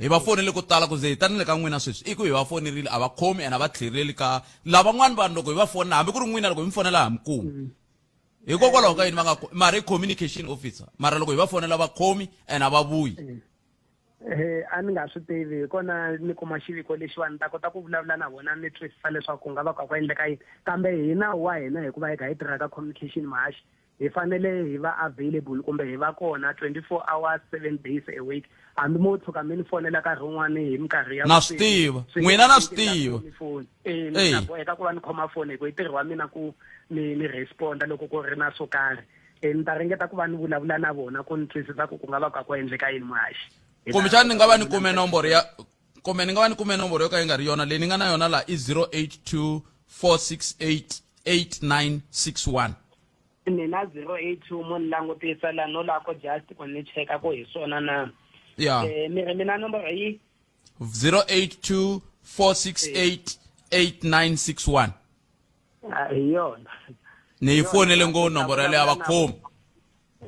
Hi va fonele ko tala ku ze hi ta ni le ka n'wina sweswi i ku hi va fonerile a va khomi and a va tlhereli ka lavan'wana vanhu loko hi va fonela hambi ku ri n'wina loko hi mi fonela ha mi kumi. Hikokwalaho ka yini va nga mara i communication officer mara loko hi va fonela va khomi and a va vuyi. A ni nga swi tivi hi kona ni kuma xiviko lexiwani ni ta kota ku vulavula na vona ni twisisa leswaku ku nga va ku endleka yini kambe hi nawu wa hina hikuva hi kha hi tirha ka communication muhaxi hi fanele hi va available kumbe hi va kona 24 hours 7 days a week hambi mo tshuka mi ni fonela nkarhi wun'wani hi minkarhi ya Na swi tiva. N'wina na swi tiva. foni eh ni ta boheka ku va ni khoma foni hi ku i ntirho wa mina ku ni ni responda loko ku ri na swo karhi ni ta ringeta ku va ni vulavula na vona ku ni twisisa ku ku nga va ku ku endleka yini muhaxi Kumbexana ni nga va ni kume nomboro ya kumbe ni nga va ni kume nomboro yo ka yi nga ri yona leyi ni nga na yona laha i 082 468 8961. Mina 082 mo ni langutisa la no la ko just ku ni cheka ku hi swona na. Ya. Mi ri mina nomboro yi 082 468 8961. Hi yona. Ni yi fonele ngo nomboro yaleyo a va khomi.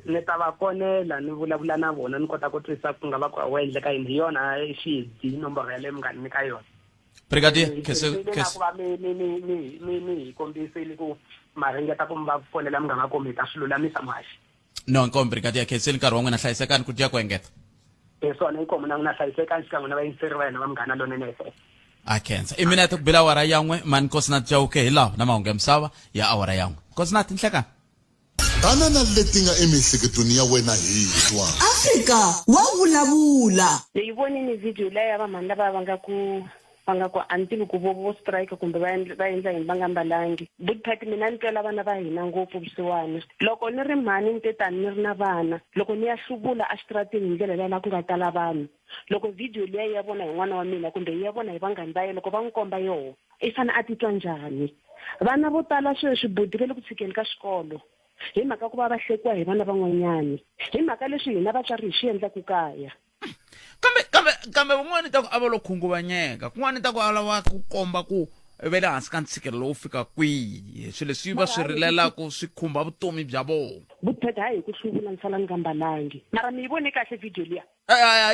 Ni ta va fonela ni vulavula na vona ni kota ku twisisa ku nga va ku ku endleka yini hi yona xidzi nomboro yaleyo mi nga ni nyika yona. Brigadier Hi Khese khensile na Khese ku va mi mi mi mi mi mi hi kombisile ku ma ringeta ku mi va fonela mi nga va komi hi ta swi lulamisa muhaxi. No inkomu Brigadier Khensile nkarhi wa n'wina hlayisekani ku dya ku engeta. Hi swona inkomu na n'wina hlayisekani xikan'we na vayingiseri va hina va Munghana Lonene FM. A khensa. I minete ku bela awara ya n'we mani Nkosinathi Chauke hi lawa na mahungu ya misava ya awara ya n'we. Nkosinathi nhlekani. Tana na leti nga emiehleketweni ya wena hi twa. Afrika wa vulavula. Ni yi vonini video liya ya vamhani lava va nga ku va nga ku a ni tivi ku vo vo strike kumbe va endla va endla yini va nga mbalangi. Big Pat mina ni twela vana va hina ngopfu vusiwana. Loko ni ri mhani ni te tani ni ri na vana loko ni ya hluvula exitarateni hi ndlela liya la ku nga tala vanhu loko video liya yi ya vona hi n'wana wa mina kumbe yi ya vona hi vanghani va yena loko va n'wi komba yoho i fane a titwa njhani. Vana vo tala sweswi buti va le ku tshikeni ka xikolo hi mhaka ku va va hlekiwa hi vana van'wanyani hi mhaka leswi hina vatswari hi swi endlaku kaya. Kambe kambe kambe van'wani ta ku a va lo khunguvanyeka kun'wani ta ku a lava ku komba ku ve le hansi ka ntshikelelo wo fika kwihi swilo leswi va swi rilelaku swi khumba vutomi bya vona. Vupheta hayi hi ku hluvula ni sala ni nga mbalangi mara mi yi vone kahle video liya.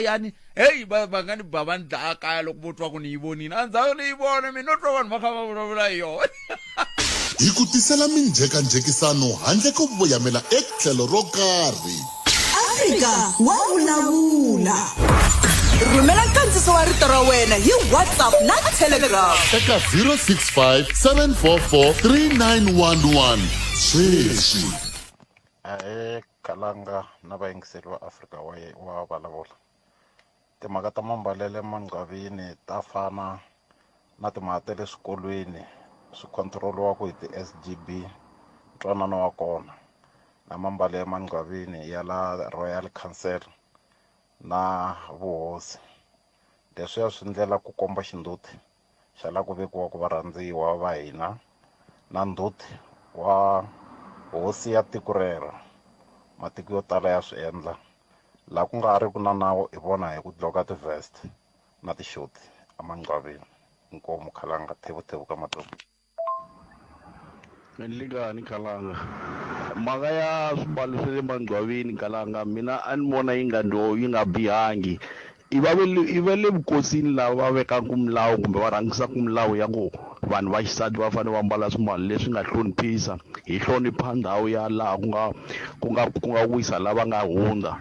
Yani heyi va va nga ni ba va ni dlaya kaya loko vo twa ku ni yi vonile a ndzhaku ni yi vona mina no twa vanhu va kha va vulavula hi yona. Hi ku tisela minjhekanjhekisano handle ko voyamela etlhelo ro karhi. Afrika wa vulavula. Rhumela nkandziso wa rito ra wena hi WhatsApp na Telegram. Eka 065 744 3911 sweswi. Ahee Khalanga na vayingiseri va Afrika wa wa vulavula. Timhaka ta mambalelo emangcwavini ta fana na timhaka ta le swikolweni swi control-iwaka hi ti-S_G_B ntwanano wa kona na mambalelo emangcwavini ya la Royal Council na vuhosi. Leswiya swi ndlela ku komba xindzhuti xa la ku vekiwaka varhandziwa va hina na ndzhuti wa hosi ya tiko rero. Matiko yo tala ya swi endla. Laha ku nga ri ku na nawu hi vona hi ku dloka ti-vest na tixoti emangcwaveni. Inkomu Khalanga, Thevuthevu ka Matopi. Nhlikani Khalanga mhaka ya swimbalo swa le mangcwaveni Khalanga mina a ni vona yi nga yi nga bihangi i va ve le i va le vukosini lava va vekaka milawu kumbe va rhangisaka milawu ya ku vanhu va xisati va fanele va mbala swimbalo leswi nga hloniphisa hi hlonipha ndhawu ya laha ku nga ku nga ku nga wisa lava nga hundza.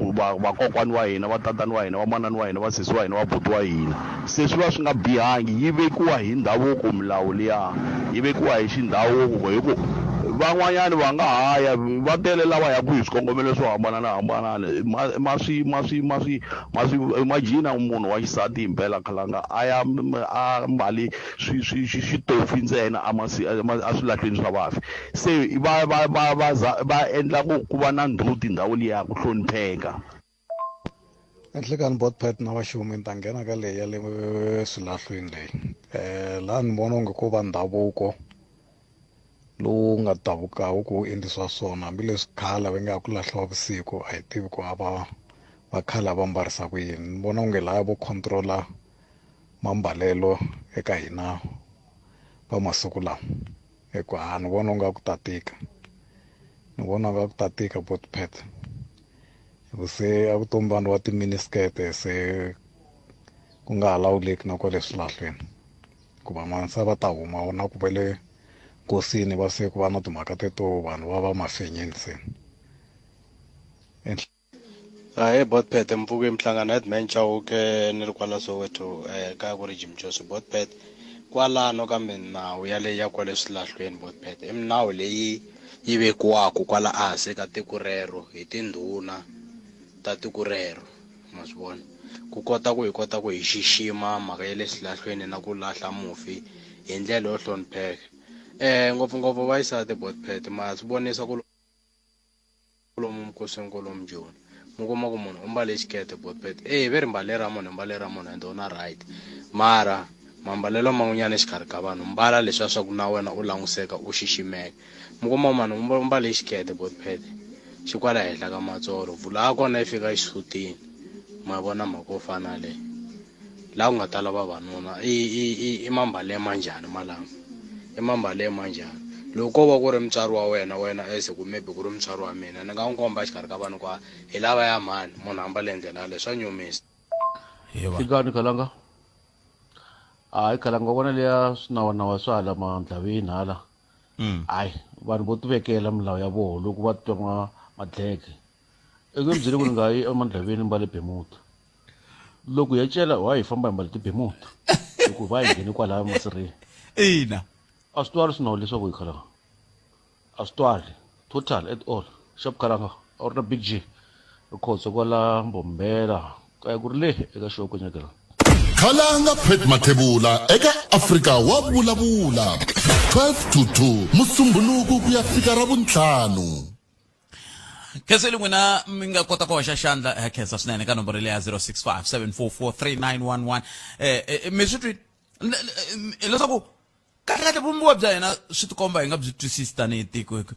Vakokwani wa hina, vatatani wa hina, vamanani wa hina, vasesi wa hina, vabuti wa hina. Se swi va swi nga bihangi, yi vekiwa hi ndhavuko milawu liya, yi vekiwa hi xindhavuko hi ku van'wanyani va nga ha ya va tele lava yaku hi swikongomelo swo hambanana ma ma swi ma swi ma swi ma swi imagine munhu wa xisati himpela khalanga a ya a mbali swi swi xitofi ntsena a a swilahlweni swa vafi. Se va va va va za va endla ku ku va na ndzhuti ndhawu liya ku hlonipheka. Enhlekani Botpet na Vaxumi ni ta nghena ka leyi ya le swilahlwini leyi um laha ni vona onge ko va ndhavuko lowu nga davukaku ku wu endlisiwa swona hambileswi khale va nge a ku lahliwa vusiku a hi tivi ku a va va khale a va mbarisa ku yini ni vona onge laya vo control-a mambalelo eka hina va masiku lawa. Hi ku ha ni vona onge a ku ta tika ni vona onge a ku ta tika botpet hi ku se a ku tombi vanhu va timinisikete se ku nga ha lawuleki na kwale swilahlweni hikuva mansa va ta huma na ku va le nkosini va se ku va na timhaka teto vanhu va va mafenyeni se. Ahee Botpet mpfuke Mhlangano Headman Chauke ni ri kwala Soweto eh, kaya ku ri Jim Josi Botpet kwalano ka minawu yaleyi ya kwale swilahlweni Botpet i minawu leyi yi vekiwaka kwala ehansi ka tiko rero hi tindhuna ta tiko rero ma swi vona ku kota ku hi kota ku hi xixima mhaka ya le swilahlweni na ku lahla mufi hi ndlela yo hlonipheka um ngopfungopfu vaxisati Botpet ma swi vonisa ku Lomu mukosini kolomu Joni mi kuma ku munhu u mbale xikete botpet e ve ri mbale ra munhu mbale ra munhu ende u na right mara mambalelo man'wanyana exikarhi ka vanhu mbala leswiya swa ku na wena u languseka u xiximeka mi kuma mani u mbale xikete botpet xi kwala henhla ka matsolo vhula ya kona yi fika xisutini ma vona mhaka yo fana leyi laha ku nga tala vavanuna i i i i mambalelo ma njhani malama i mambalelo ma njhani loko ko va ku ri mutswari wa wena wena as ku maybe ku ri mutswari wa mina ni nga n'wi komba exikarhi ka vanhu ku hi lava ya mhani munhu a mbale hi ndlela yaleyo swa nyumisa. Fikani khalanga hayi khalanga vona leya swinawanawa swa hala mandlaveni hala hayi vanhu vo tivekela milawu ya voho loko va twa ma madleke eku mi byele ku ni nga yi emandlaveni mbale bemuda loko hi ya cela wa hi famba hi mbale tibemuda hikuva va hi nghene kwalaya masirheni ina a swi twali swinawu leswaku hi khalanga a swi twali total at all xap khalanga a wu ri na big g rikhotso kwala mbombela kaya ku ri le eka xoko nyakela Khalanga Pat Mathebula eka Afrika wa vulavula 12 to 2 Musumbhunuku ku ya fika Ravuntlhanu. Khenseli n'wina mi nga kota ku hoxa xandla eh, khensa swinene ka nomboro leya 065 744 3911 eh, eh, mi swi twi leswaku Kahlekahle vumbiwa bya hina swi tikomba hi nga byi twisisi tanihi tiko hi ku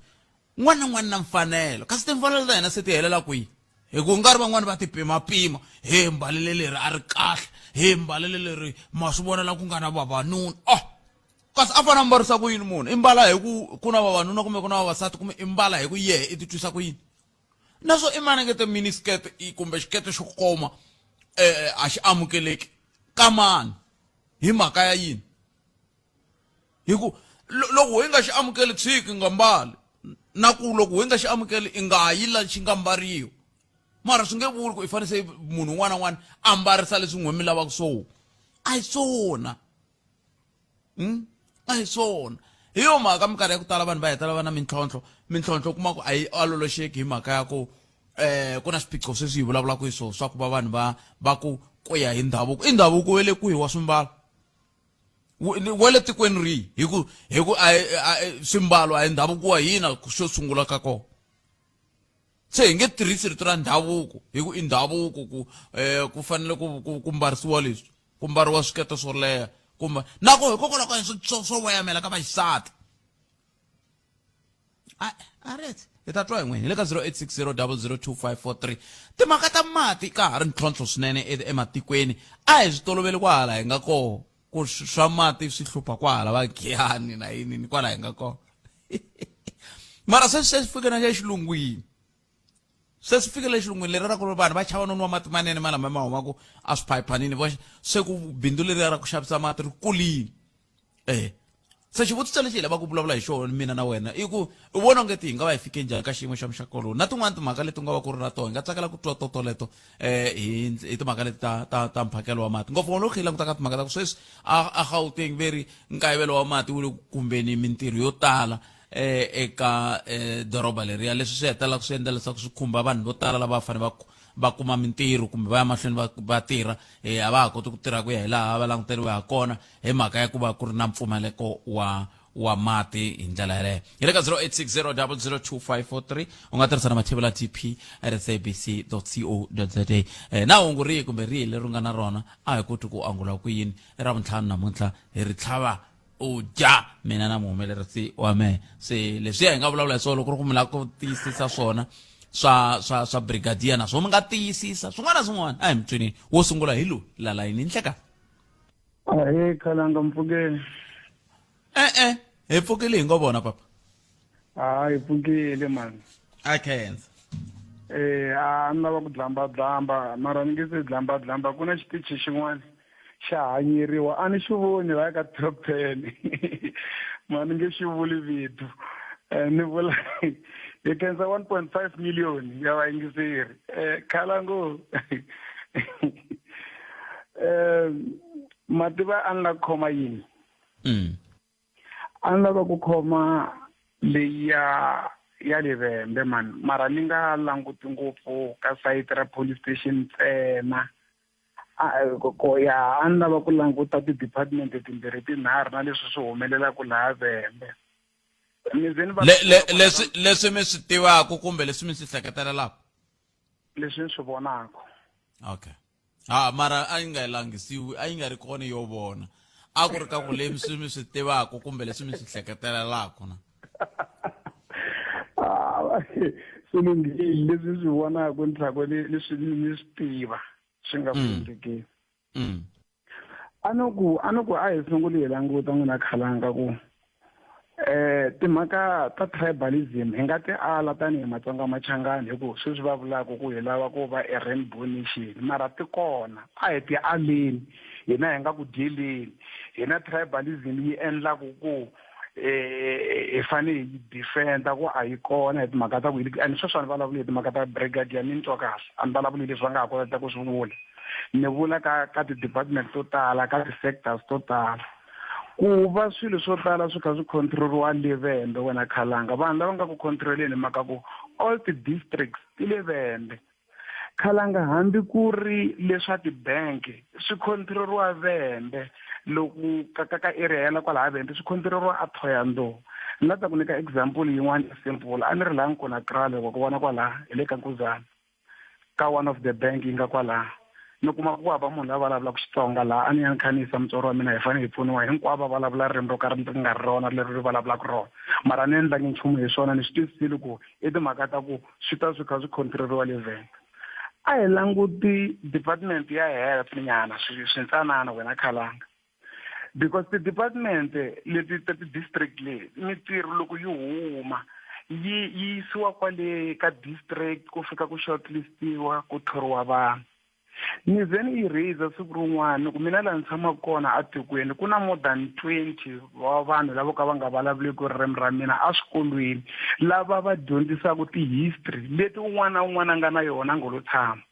n'wana na n'wana na mfanelo kasi timfanelo ta hina se ti helela kwihi hi ku nga ri van'wani va ti pimapima he mbalele leri a ri kahle he mbalele leri ma swi vona la ku nga na vavanuna oh kasi a fanele a mbarisa ku yini munhu i mbala hi ku ku na vavanuna kumbe ku na vavasati kumbe i mbala hi ku yehe i titwisa ku yini naswo i manengete mini skirt kumbe xikete xo koma um a xi amukeleki ka mani hi mhaka ya yini hi ku loko hi nga xi amukeli tshiki nga mbali na ku loko hi nga xi amukeli i nga yi la xi nga mbariwa mara swi nge vuli ku i fanele se munhu un'wana na un'wana a mbarisa leswi n'we mi lavaka swona a hi swona hmm? A hi swona. Hi yo mhaka minkarhi ya ku tala vanhu va hetelela va na mintlhontlho. Mintlhontlho u kuma ku a yi ololoxeki hi mhaka ya ku um ku na swiphiqo sweswi hi vulavulaka hi swona swa ku va vanhu va va ku ku ya hi ndhavuko. I ndhavuko wa le kwihi wa swimbalo? Wa le tikweni rihi? Hi ku hi ku a swimbalo a hi ndhavuko wa hina xo sungula ka kona. Se hi nge tirhisi rito ra ndhavuko hi ku i ndhavuko ku um ku fanele ku ku ku mbarisiwa leswi. Ku mbariwa swikete swo leha kumbe na ku hikokwalaho ka swo swo voyamela ka vaxisati. A a ret hi ta twa hi n'wini hi le ka 0860002543 timhaka ta mati ka ha ri ntlhontlho swinene ematikweni a hi swi toloveli kwahala hi nga koho ku swa mati swi hlupha kwahala va giyani na yini ni kwala hi nga kona mara sweswi se swi fike na xa xilungwini Se swi fikile exilungwini leriya ra ku ri vanhu va chava no nwa mati manene ma lama ma humaka a swiphayiphanini va se ku bindzu leriya ra ku xavisa mati ri kulile eh se xivutiso lexi hi lavaka ku vulavula hi xona mina na wena i ku u vona onge ti hi nga va hi fike njhani ka xiyimo xa muxaka lowu na tin'wani timhaka leti u nga va ku ri na tona hi nga tsakela ku twa totoleto um hi hi timhaka leti ta ta ta mphakelo wa mati ngopfu loko hi languta ka timhaka ta ku sweswi a a Gauteng ve ri nkayivelo wa mati wu le ku khumbeni mintirho yo tala eh, eka eh, doroba leriya leswi swi hetelelaka swi endla leswaku swi khumba vanhu vo tala lava fanele va va kuma mintirho kumbe va ya mahlweni va va tirha eh, a va ha koti ku tirha ku ya hi laha va languteriwe ha kona hi mhaka ya ku va ku ri na mpfumaleko wa wa mati hi ndlela yaleyo hi le ka 0860002543 u nga tirhisa na mathevula tp at sabc co za eh, na hungu rihi kumbe rihi leri u nga na rona a hi koti ku angula ku yini i ravuntlhanu namuntlha hi ri tlhava u dya mina na muhumelerisi wa mehe se leswiya hi nga vulavula hi swona loko ri ku mi lava ku tiyisisa swona swa swa swa brigadier na swona mi nga tiyisisa swin'wana na swin'wana a hi mi twinini wo sungula hi lowu la layini nhleka Ahee khalanga mpfukeni. E-e hi pfukile hi ngo vona papa. Hayi pfukile mani. A khensa. Eh a ni lava ku dlamba dlamba mara ni nge se dlamba dlamba ku na xitichi xin'wana xa hanyeriwa a ni xi voni la ka top 10 ma ni nge xi vuli vito eh, ni vula hi khensa 1.5 million ya vayingiseri eh khalango eh mativa a ni la khoma yini mm. A ni lava ku khoma leyi ya ya le Vhembe mani mara ni nga languti ngopfu ka sayiti ra police station ntsena a ko ya a ni lava ku languta ti-department timbirhi tinharhu na leswi swi humelelaka laha Vhembe ni ze ni va Le, le, leswi leswi mi swi tivaka kumbe leswi mi swi hleketelelaka leswi ni swi vonaka okay ha mara a yi nga langisiwi a yi nga ri kona yo vona a ku ri ka ku leswi mi swi tivaka kumbe leswi mi swi hleketelelaka na ah, swi lunghile leswi swi vonaka ni tlhako ni swi ni swi tiva swi nga fundekeni mm. mm. A ni ku a ni ku a hi sunguli hi languta n'wina khalanga ku eh timhaka ta tribalism hi nga ti ala tanihi Matsonga Machangani hi ku sweswi va vulaka ku hi lava ku va a rainbow nation mara ti kona a hi ti aleni hina hi nga ku dyeleni hina tribalism yi endlaku ku eh hi fanele hi defenda ku a yi kona hi timhaka ta ku and sweswi a ni vulavuli hi timhaka ta brigadier ni twa kahle a ni vulavuli leswi va nga ha kota ku swi vula ni vula ka ka ti-department to tala ka ti-sectors to tala ku va swilo swo tala swi kha swi control-iwa le Vhembe wena Khalanga vanhu lava nga ku control-eni hi mhaka ku all ti-districts ti le Vhembe Khalanga hambi ku ri leswa ti-bank swi control-iwa Vhembe loko ka ka ka area ya la kwalaha Vhembe swi control-iwa a Thohoyandou ni la ta ku nyika example yin'wana simple a ni ri laha Nkuna Kraal wa ku vona kwalaha hi le ka Nkuzana ka one of the bank yi nga kwalaha. Ni kuma ku hava munhu la vulavulaka Xitsonga laha a ni ya ni kha ni yisa mutswari wa mina hi fanele hi pfuniwa hinkwavo va vulavula ririmi ro ka ri nga ri rona leri ri vulavulaka rona mara ni endlangi nchumu hi swona ni swi twisisile ku i timhaka ta ku swi ta swi kha swi control-riwa le Venda a hi languti department ya health nyana swintsanana wena khalanga because ti-department leti ta ti-district leyi mitirho loko yi huma yi yisiwa kwale ka district ku fika ku shortlistiwa ku thoriwa vanhu ni ze ni yi raiser siku rin'wana ku mina laha ni tshamaka kona etikweni ku na more than 20 wa vanhu lavo ka va nga vulavuleki ririmi ra mina eswikolweni lava va dyondzisaka ti-history leti un'wana na un'wana a nga na yona a ngo lo tshama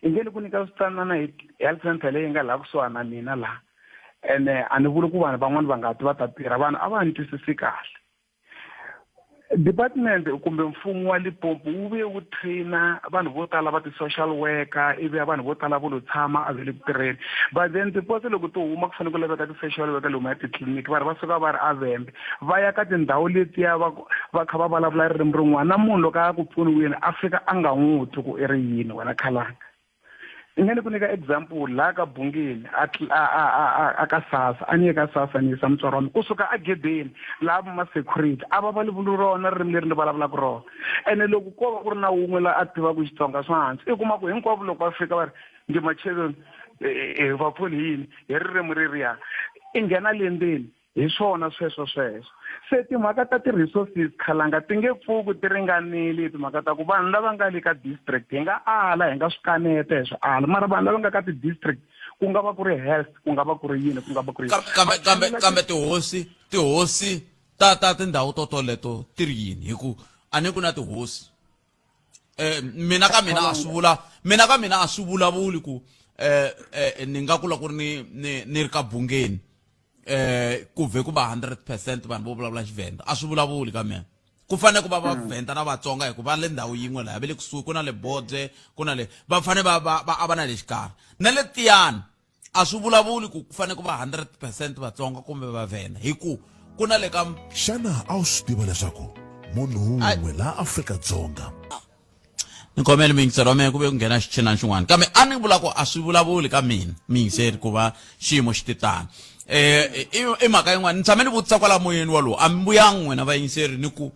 i nge ni ku nyika switsanana hi health center leyi nga laha kusuhani na mina laha ene a ni vuli ku vanhu van'wani va nga ti va ta tirha vanhu a va ni twisisi kahle department kumbe mfumo wa Limpopo wu vuye wu trainer vanhu vo tala va ti-social worker ivi ya vanhu vo tala vo lo tshama a ve le ku tirheni but then tiposo loko ti huma ku fanele ku laveka ti-social worker lomu ya titliliniki vanhu va suka va ri avembe va ya ka tindhawu letiya va va kha va vulavula ririmi rin'wana na munhu loko a ya ku pfuniweni a fika a nga n'wi twi ku i ri yini wena khalanga ni nga ni ku nyika example laha ka bungeni a a a a a ka sasa a ni ye ka sasa ni yisa mutswari wa mina kusuka a gedeni laha ma security a va vulavuli rona ririmi leri ni vulavulaka rona ene loko ko va ku ri na wun'we la a tivaka Xitsonga swa hansi i kuma ku hinkwavo loko va fika va ri ndi macheleni hi va pfuni hi yini hi ririmi reriya i nghena le ndzeni Hi swona sweswo sweswo. Se timhaka ta ti-resources khalanga ti nge pfuki ti ringanile timhaka ta ku vanhu lava nga le ka district hi nga ala hi nga swi kaneta hi swi ala mara vanhu lava nga ka ti-district ku nga va ku ri health ku nga va ku ri yini ku nga va ku ri yini. Kambe kambe kambe tihosi tihosi ta ta tindhawu to toleto ti ri yini hi ku a ni ku na tihosi eh mina ka mina a swi vula mina ka mina a swi vulavuli ku eh, eh ni nga kula ku ri ni ni ni ri ka bungeni eh ku vhe ku va 100% vanhu vo vulavula xivhenda a swi vulavuli ka mina ku fanele ku va vavhenda na vatsonga hikuva le ndhawu yin'we laha va le kusuhi ku na le bodze ku na le va fanele va va va avana le xikarhi na le tiyani a swi vulavuli ku ku fanele ku va 100% vatsonga kumbe vavhenda hi ku ku na le ka Xana a wu swi tiva leswaku munhu wun'we laha Afrika-Dzonga ni khomele muyingiseri wa mina ku ve ku nghena xichinani xin'wana kambe a ni vula ku a swi vulavuli ka mina muyingiseri ku va xiyimo xi ti tano eh i mhaka yin'wana ni tshame ni vutisa kwala moyeni walowo a mi vuyangi n'wina vayingiseri ni ku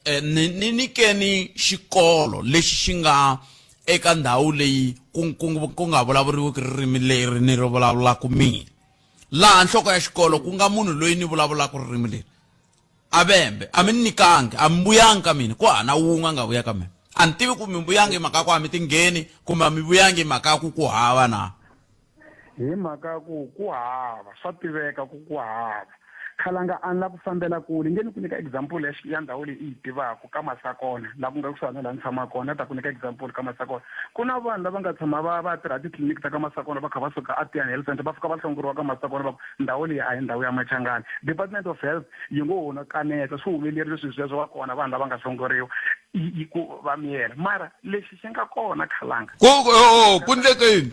eh, ni ni nyikeni xikolo lexi xi nga eka ndhawu leyi ku ku ku nga vulavuriwiki ririmi leri ni ri vulavulaka mina laha nhloko ya xikolo ku nga munhu loyi ni vulavulaka ririmi leri a vembe a mi ni nyikangi a mi vuyangi ka mina ku hana wun'we a nga vuya ka mina a ni tivi ku mi vuyangi hi mhaka ya ku a mi tingheni kumbe a mi vuyangi hi mhaka ya ku ku hava na hi mhaka ya ku ku hava swa tiveka ku ku hava khalanga a ni la ku fambela kule nge ni ku nyika example ya ya ndhawu leyi i yi tivaka ka masakona laha ku nga kusuhani na laha ni tshamaka kona ta ku nyika example ka masakona ku na vanhu lava nga tshama va va tirha titliliniki ta ka masakona va kha va suka a tiyani health center va fika va hlongoriwa ka masakona va ku ndhawu leyi a hi ndhawu ya machangani department of health yi ngo ho no kaneta swi humelerile swilo sweswo va kona vanhu lava nga hlongoriwa yi ku va miyela mara lexi xi nga kona khalanga ku oh, oh, ku ndleke yini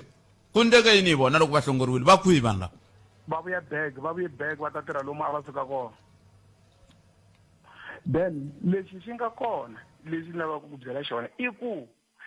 ku ndleke yini hi vona loko va hlongoriwile va kwihi vanhu lava va vuya back va vuye back va ta tirha lomu a va suka kona then lexi xi nga kona lexi ni lavaka ku byela xona i ku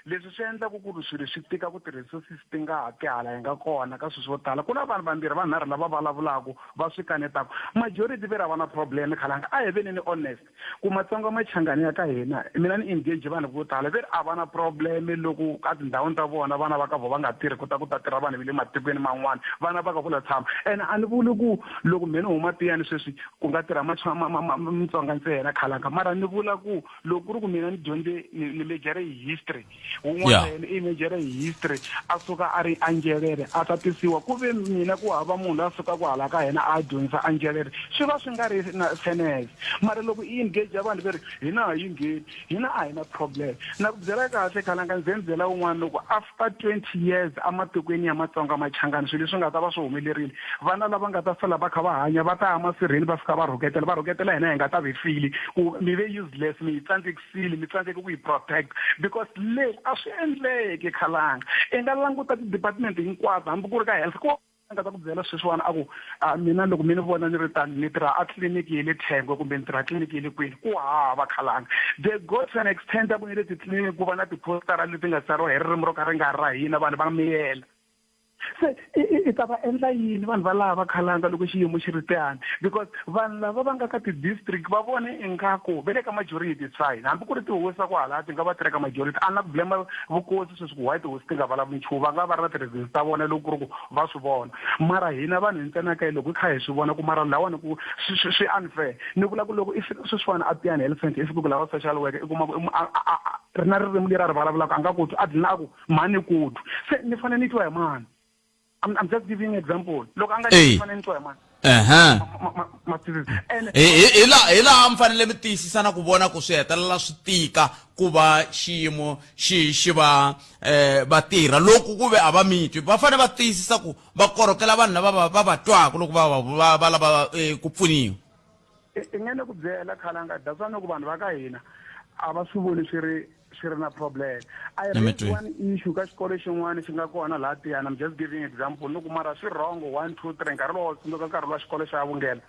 Leswi swi endlaka ku ri swilo swi tika ku ti-resources ti nga ha ti hala hi nga kona ka swilo swo tala. Ku na vanhu vambirhi vanharhu lava vulavulaka va swi kanetaka. Majority ve ri a va na problem khalanga a hi veneni honest ku Matsonga Machangani ya ka hina mina ni engage vanhu vo tala ve ri a va na problem loko ka tindhawini ta vona vana va ka vona va nga tirhi ku ta ku ta tirha vanhu va le matikweni man'wana vana va ka vo la tshama ene a ni vuli ku loko mehe ni huma tiyani sweswi ku nga tirha Mutsonga ntsena khalanga mara ni vula ku loko ku ri ku mina ni dyondze ni mejara hi history wun'wana yena i mejara hi history a suka a ri angelere a ta tisiwa ku ve mina ku hava munhu loyi a sukaka hala ka hina a dyondzisa angelere swi va swi nga ri na fairness mara loko i engage vanhu ve ri hina ha yi ngheni hina a hi na problem na ku byela kahle khalanga ndzi ni byela wun'wana loko after 20 years ematikweni ya matsonga machangani swilo leswi nga ta va swi humelerile vana lava nga ta sala va kha va hanya va ta ya masirheni va fika va rhuketela va rhuketela hina hi nga ta vi fili ku mi ve useless mi hi tsandzekisile mi tsandzeke ku hi protect because le a swi endleki khalanga i nga languta ti-department hinkwato hambi ku ri ka health ku Nga ta ku byela sweswiwani a ku a mina loko mi ni vona ni ri tani ni tirha a tliliniki ya le Thengwe kumbe ni tirha tliliniki ya le kwini ku hava khalanga they go to an extent ya ku ni le titliliniki ku va na tiphostara leti nga tsariwa hi ririmi ro ka ri nga ri ra hina vanhu va miyela se i ta va endla yini vanhu va lava khalanga loko xiyimo xi ri tani because vanhu lava va nga ka ti-district va vone ingaku va le ka majority it's fine hambi ku ri tihosi ta kwahala ti nga va ti ri ka majority a na ku blame vukosi sweswi ku why tihosi ti nga vulavuli nchumu va nga va ri na ti-reasons ta vona loko ku ri ku va swi vona mara hina vanhu hi ntsena ka loko hi kha hi swi vona ku mara lawani ku swi unfair ni vula ku loko i fika sweswiwani a Tiyani Health Center i fika ku lava social worker i kuma ku ri na ririmi leri a ri vulavulaka a nga ku twi a dlina a ku mhani ku twi se ni fanele ni twa hi mani I'm, I'm just giving example loko a nga ni fanele ni twa hi mani hi laha mi fanele mi tiyisisa na ku vona ku swi hetelela swi tika ku va xiyimo xi xi va um va tirha loko ku ve a va mi twi va fanele va tiyisisa ku va korhokela vanhu lava va va va twaka loko va va va lava eh, ku pfuniwa i nge ni ku byela khalanga that's why ni ku vanhu va ka hina a va swi voni swi ri swi ri na problem i raised one issue ka xikolo xin'wana xi nga kona laha tiyana i'm just giving example ni ku mara swi wrong one two three nkarhi lowu tsundzuka nkarhi lowa xikolo xa vungela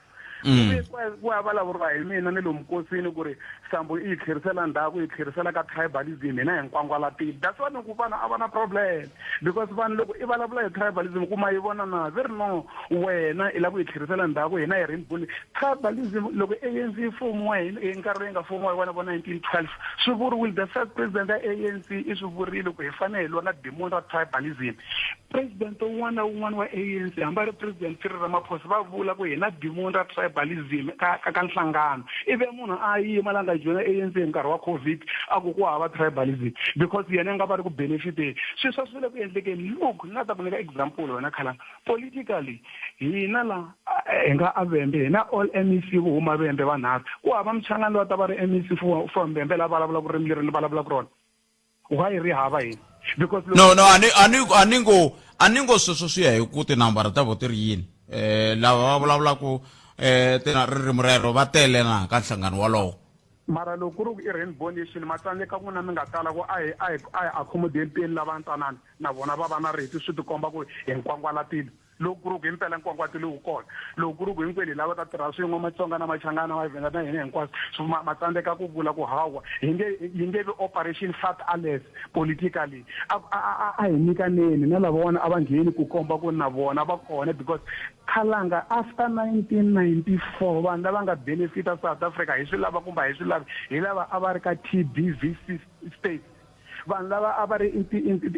ku ya vulavuriwa hi mina ni lomu kosini ku ri sambo i yi tlherisela ndzhaku yi tlherisela ka tribalism hina hi nkwangwalatile that's why ni ku vanhu a va na problem because vanhu loko i vulavula hi tribalism kuma yi vona na ve ri no wena i lava ku yi tlherisela ndzhaku hina hi rainbow tribalism loko ANC yi fumiwa hi nkarhi loyi nga fumiwa hi wona vo 1912 swi vuriwile the first president ya ANC i swi vurile ku hi fanele hi lwa na demon ra tribalism president un'wana na un'wana wa ANC hambi a ri president Cyril Ramaphosa va vula ku hi na demon ra tribalism ka ka, ka nhlangano ivi munhu a yima la nga joyina ANC hi nkarhi wa COVID a ku ku hava tribalism because yena a nga va ri ku benefiteni swilo swa swi le ku endlekeni look ni nga ta ku nyika example wena khalanga politically hina la hi nga a Vhembe hi na all MEC vo huma Vhembe vanharhu ku hava muchangani loyi a ta va ri MEC for from Vhembe la vulavulaka ririmi leri ni vulavulaka rona why ri hava hina because no no ani ani ani ngo ani ngo sweswo swi ya hi ku tinambara ta vo ti ri yini eh lava va vulavulaka eh tina ririmi rero va tele na ka nhlangano wolowo mara loko ku ri ku i rainbow nation ma tsandzeka n'wina mi nga tala ku a hi a hi a hi accommodate-eni lava ntsanana na vona va va na rito swi tikomba ku hi nkwangwalatile loko ku ri ku himpela nkwangwatilo wu kona loko ku ri ku hinkwenu hi lava ta tirha swin'we matsonga na machangana mavhenda na hina hinkwaswo ma tsandzeka ku vula ku hawa hi nge yi nge vi operation fat alles politically a a a hi nyikaneni na lavawani a va ngheni ku komba ku na vona va kona because khalanga after 1994 vanhu lava nga benefita South Africa hi swi lava kumbe a hi swi lavi hi lava a va ri ka T_B_V states vanhu lava a va ri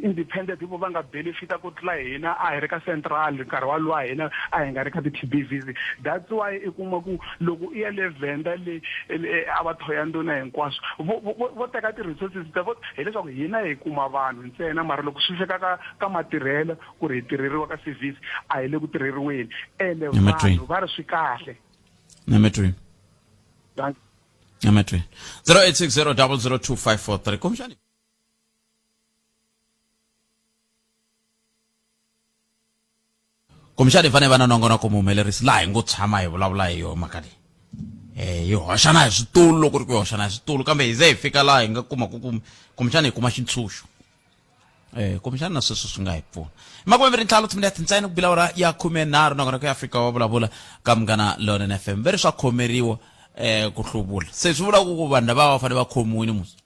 independent hi vo va nga benefita ku tlula hina a hi ri ka central nkarhi walowo hina a hi nga ri ka ti-T_B_Vs that's why i kuma ku loko i ya le Venda le a va Thohoyandou hinkwaswo vo vo vo teka ti-resources ta vo hileswaku hina hi kuma vanhu ntsena mara loko swi fika ka ka matirhelo ku ri hi tirheriwa ka service a hi le ku tirheriweni ene vanhu va ri swi kahle Nemetweni. Nemetweni. 0860002543 kumbexani kumbexani hi fanele va na nongonoko muhumelerisi laha hi ngo tshama hi vulavula hi yona mhaka leyi eh hi hoxana hi switulu loko ri ku hi hoxana hi switulu kambe hi ze hi fika laha hi nga kuma ku kumbexani hi kuma xintshunxo eh kumbexana na sweswo swi nga hi pfuna makumembirhi ntlhanu timinete ntsena ku bila awara ya 13 nongonoko ya afrika wa vulavula ka munghana lonene fm ve ri swa khomeriwa eh ku hluvula se swi vula ku ku vanhu lava va fanele va khomiwile musi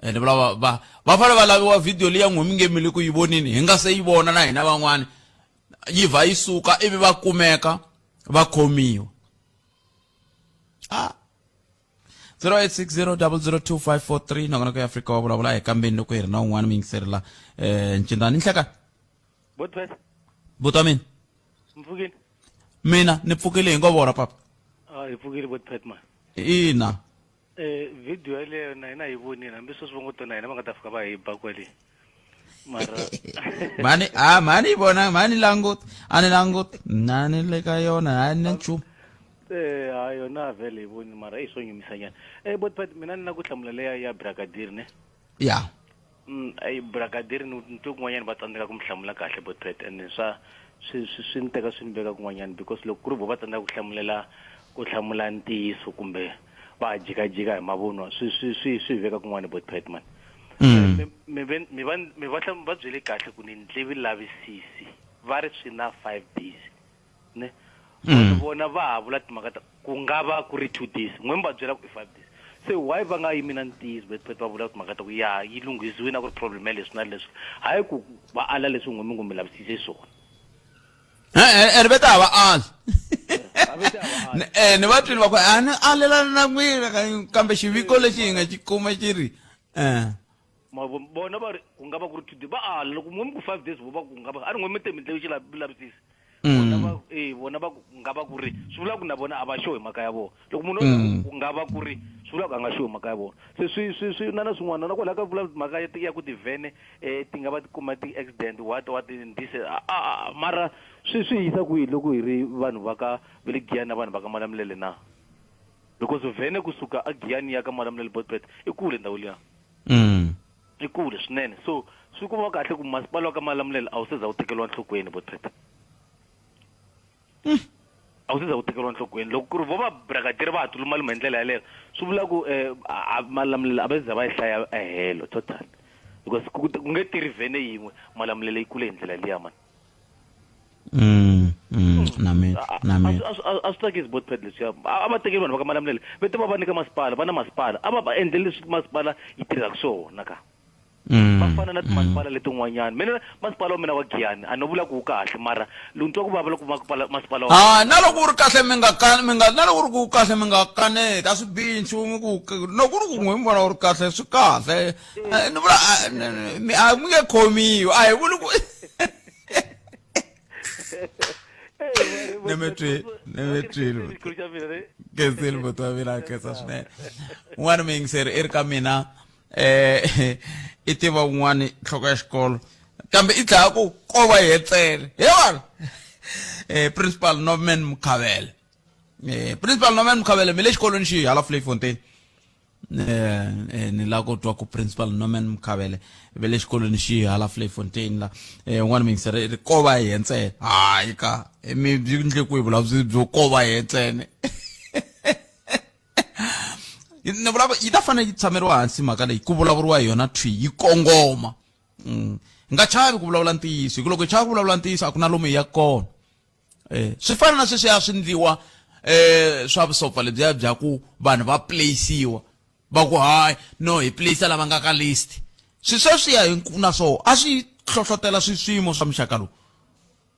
ene vula va va va fanele va laviwa video liya n'we mi nge mi le ku yi vonini hi nga se yi vona na hina van'wani yi vha yi suka ivi va kumeka va khomiwa a 0860002543 nongonoko ya Afrika wa vulavula hi kambeni loko hi ri na un'wana muyingiseri la eh ncindani nhleka Botwes buta mina mpfukile mina ni pfukile hi ngo vona papa ah hi pfukile botpet man ina eh video yaleyo na hina hi vonile hambi sweswi va ngo tona hina va nga ta fika va hi ba kwale mara mani a mani vona mani langut a ni langut na ni le ka yona a ni na nchumu eh ha yona vhele hi voni mara i swo nyumisanyana eh botpet mina ni na ku hlamula leya ya brigadier ne ya Ayi Brigadier ni ni twe kun'wanyana va tsandzeka ku mi hlamula kahle Botpet and swa swi swi swi ni teka swi ni veka kun'wanyana because loko ku ri vo va tsandzeka ku hlamulela ku hlamula ntiyiso kumbe va ha jikajika hi mavunwa swi swi swi swi hi veka kun'wana Botpet man. Mi mi ve mi va mi va va byele kahle ku ni ndle vulavisisi. Va ri swi na 5 days. Ne? Mm. Vona va ha vula timhaka ta ku nga va ku ri 2 days. N'we mi va byela ku i 5 days. Se why va nga yimi na ntiyiso Betpet va vula timhaka ta ku ya yi lunghisiwile a ku ri problem ya leswi na leswi. Hayi ku va ala leswi n'we mi ngo mi lavisise swona. E-e ene ve ta ha va ali. Eh ni va twile va ku a ni alelana na n'wina kambe xiviko lexi hi nga xi kuma xi ri eh Vona va ri ku nga va ku ri 2 days va ala loko n'we mi ku 5 days vo va ku nga va a ri n'we mi te mi tlhela xi lavisisa. Vona va eh vona va ku nga va ku ri swi vula ku na vona a va sure hi mhaka ya vona. Loko munhu o ku nga va ku ri swi vula ku a nga sure hi mhaka ya vona. Se swi swi swi na na swin'wana na kwalaho ka vula mhaka ya ya ku tivhene eh ti nga va ti kuma ti-accident what what this a a mara swi swi yisa kwihi loko hi ri vanhu va ka va le Giyani na vanhu va ka Malamulele na? Because vhene kusuka a Giyani ya ka Malamulele Botpet i kule ndhawu liya. I kule swinene so swi kuma kahle ku masipala wa ka Malamulele a wu se za wu tekeriwa nhlokweni Botpet. A wu se za wu tekeriwa nhlokweni loko ku ri vo va brigadier va ha tilumaluma hi ndlela yaleyo swi vula ku Malamulele a va za va yi hlaya ehelo total because ku ku nge tirhi vhene yin'we Malamulele yi kule hi ndlela liya mani. Na mina na mina a swi tsakisi Botpet leswiya a va tekeli vanhu va ka Malamulele ve te va va nyika masipala va na masipala a va va endleli leswi masipala yi tirhaka swona ka va fana na timasipala letin'wanyana mina masipala wa mina wa Giyani a no vula ku wu kahle mara loko ni twa ku vava loko masipala wa ha na loko wu ri kahle mi nga mi nga na loko wu ri ku kahle mi nga kaneti a swi bihi nchumu ku loko ku ri ku n'we mi vona wu ri kahle swi kahle ni vula a mi nge khomiwi a hi vuli ku ni mi twile kenseli buti wa mina khensa swinene un'wana muyingiseri i ri ka mina eh i tiva un'wana nhloko ya xikolo kambe i dlaya ku ko va hetsele he vana eh principal Norman Mkhavele eh principal Norman Mkhavele mi le xikolweni xihi hala Vleifontein eh ni la ku twa ku principal Norman Mkhavele ve le xikolweni xihi hala Vleifontein la eh un'wana muyingiseri i ri ko va hi ntsena hayi ka mi byi ndle kwihi vulavuri byo ko va hi ntsena ni vula yi ta fanele yi tshameriwa hansi mhaka leyi ku vulavuriwa hi yona thwi yi kongoma hi nga chavi ku vulavula ntiyiso hi ku loko hi chava ku vulavula ntiyiso a ku na lomu hi yaka kona swi fana na sweswiya swi ndliwa swa vusopfa lebyiya bya ku vanhu va playisiwa va ku hayi no hi playisa lava nga ka list swi sweswiya na swoho a swi hlohlotela swi swiyimo swa muxaka lowu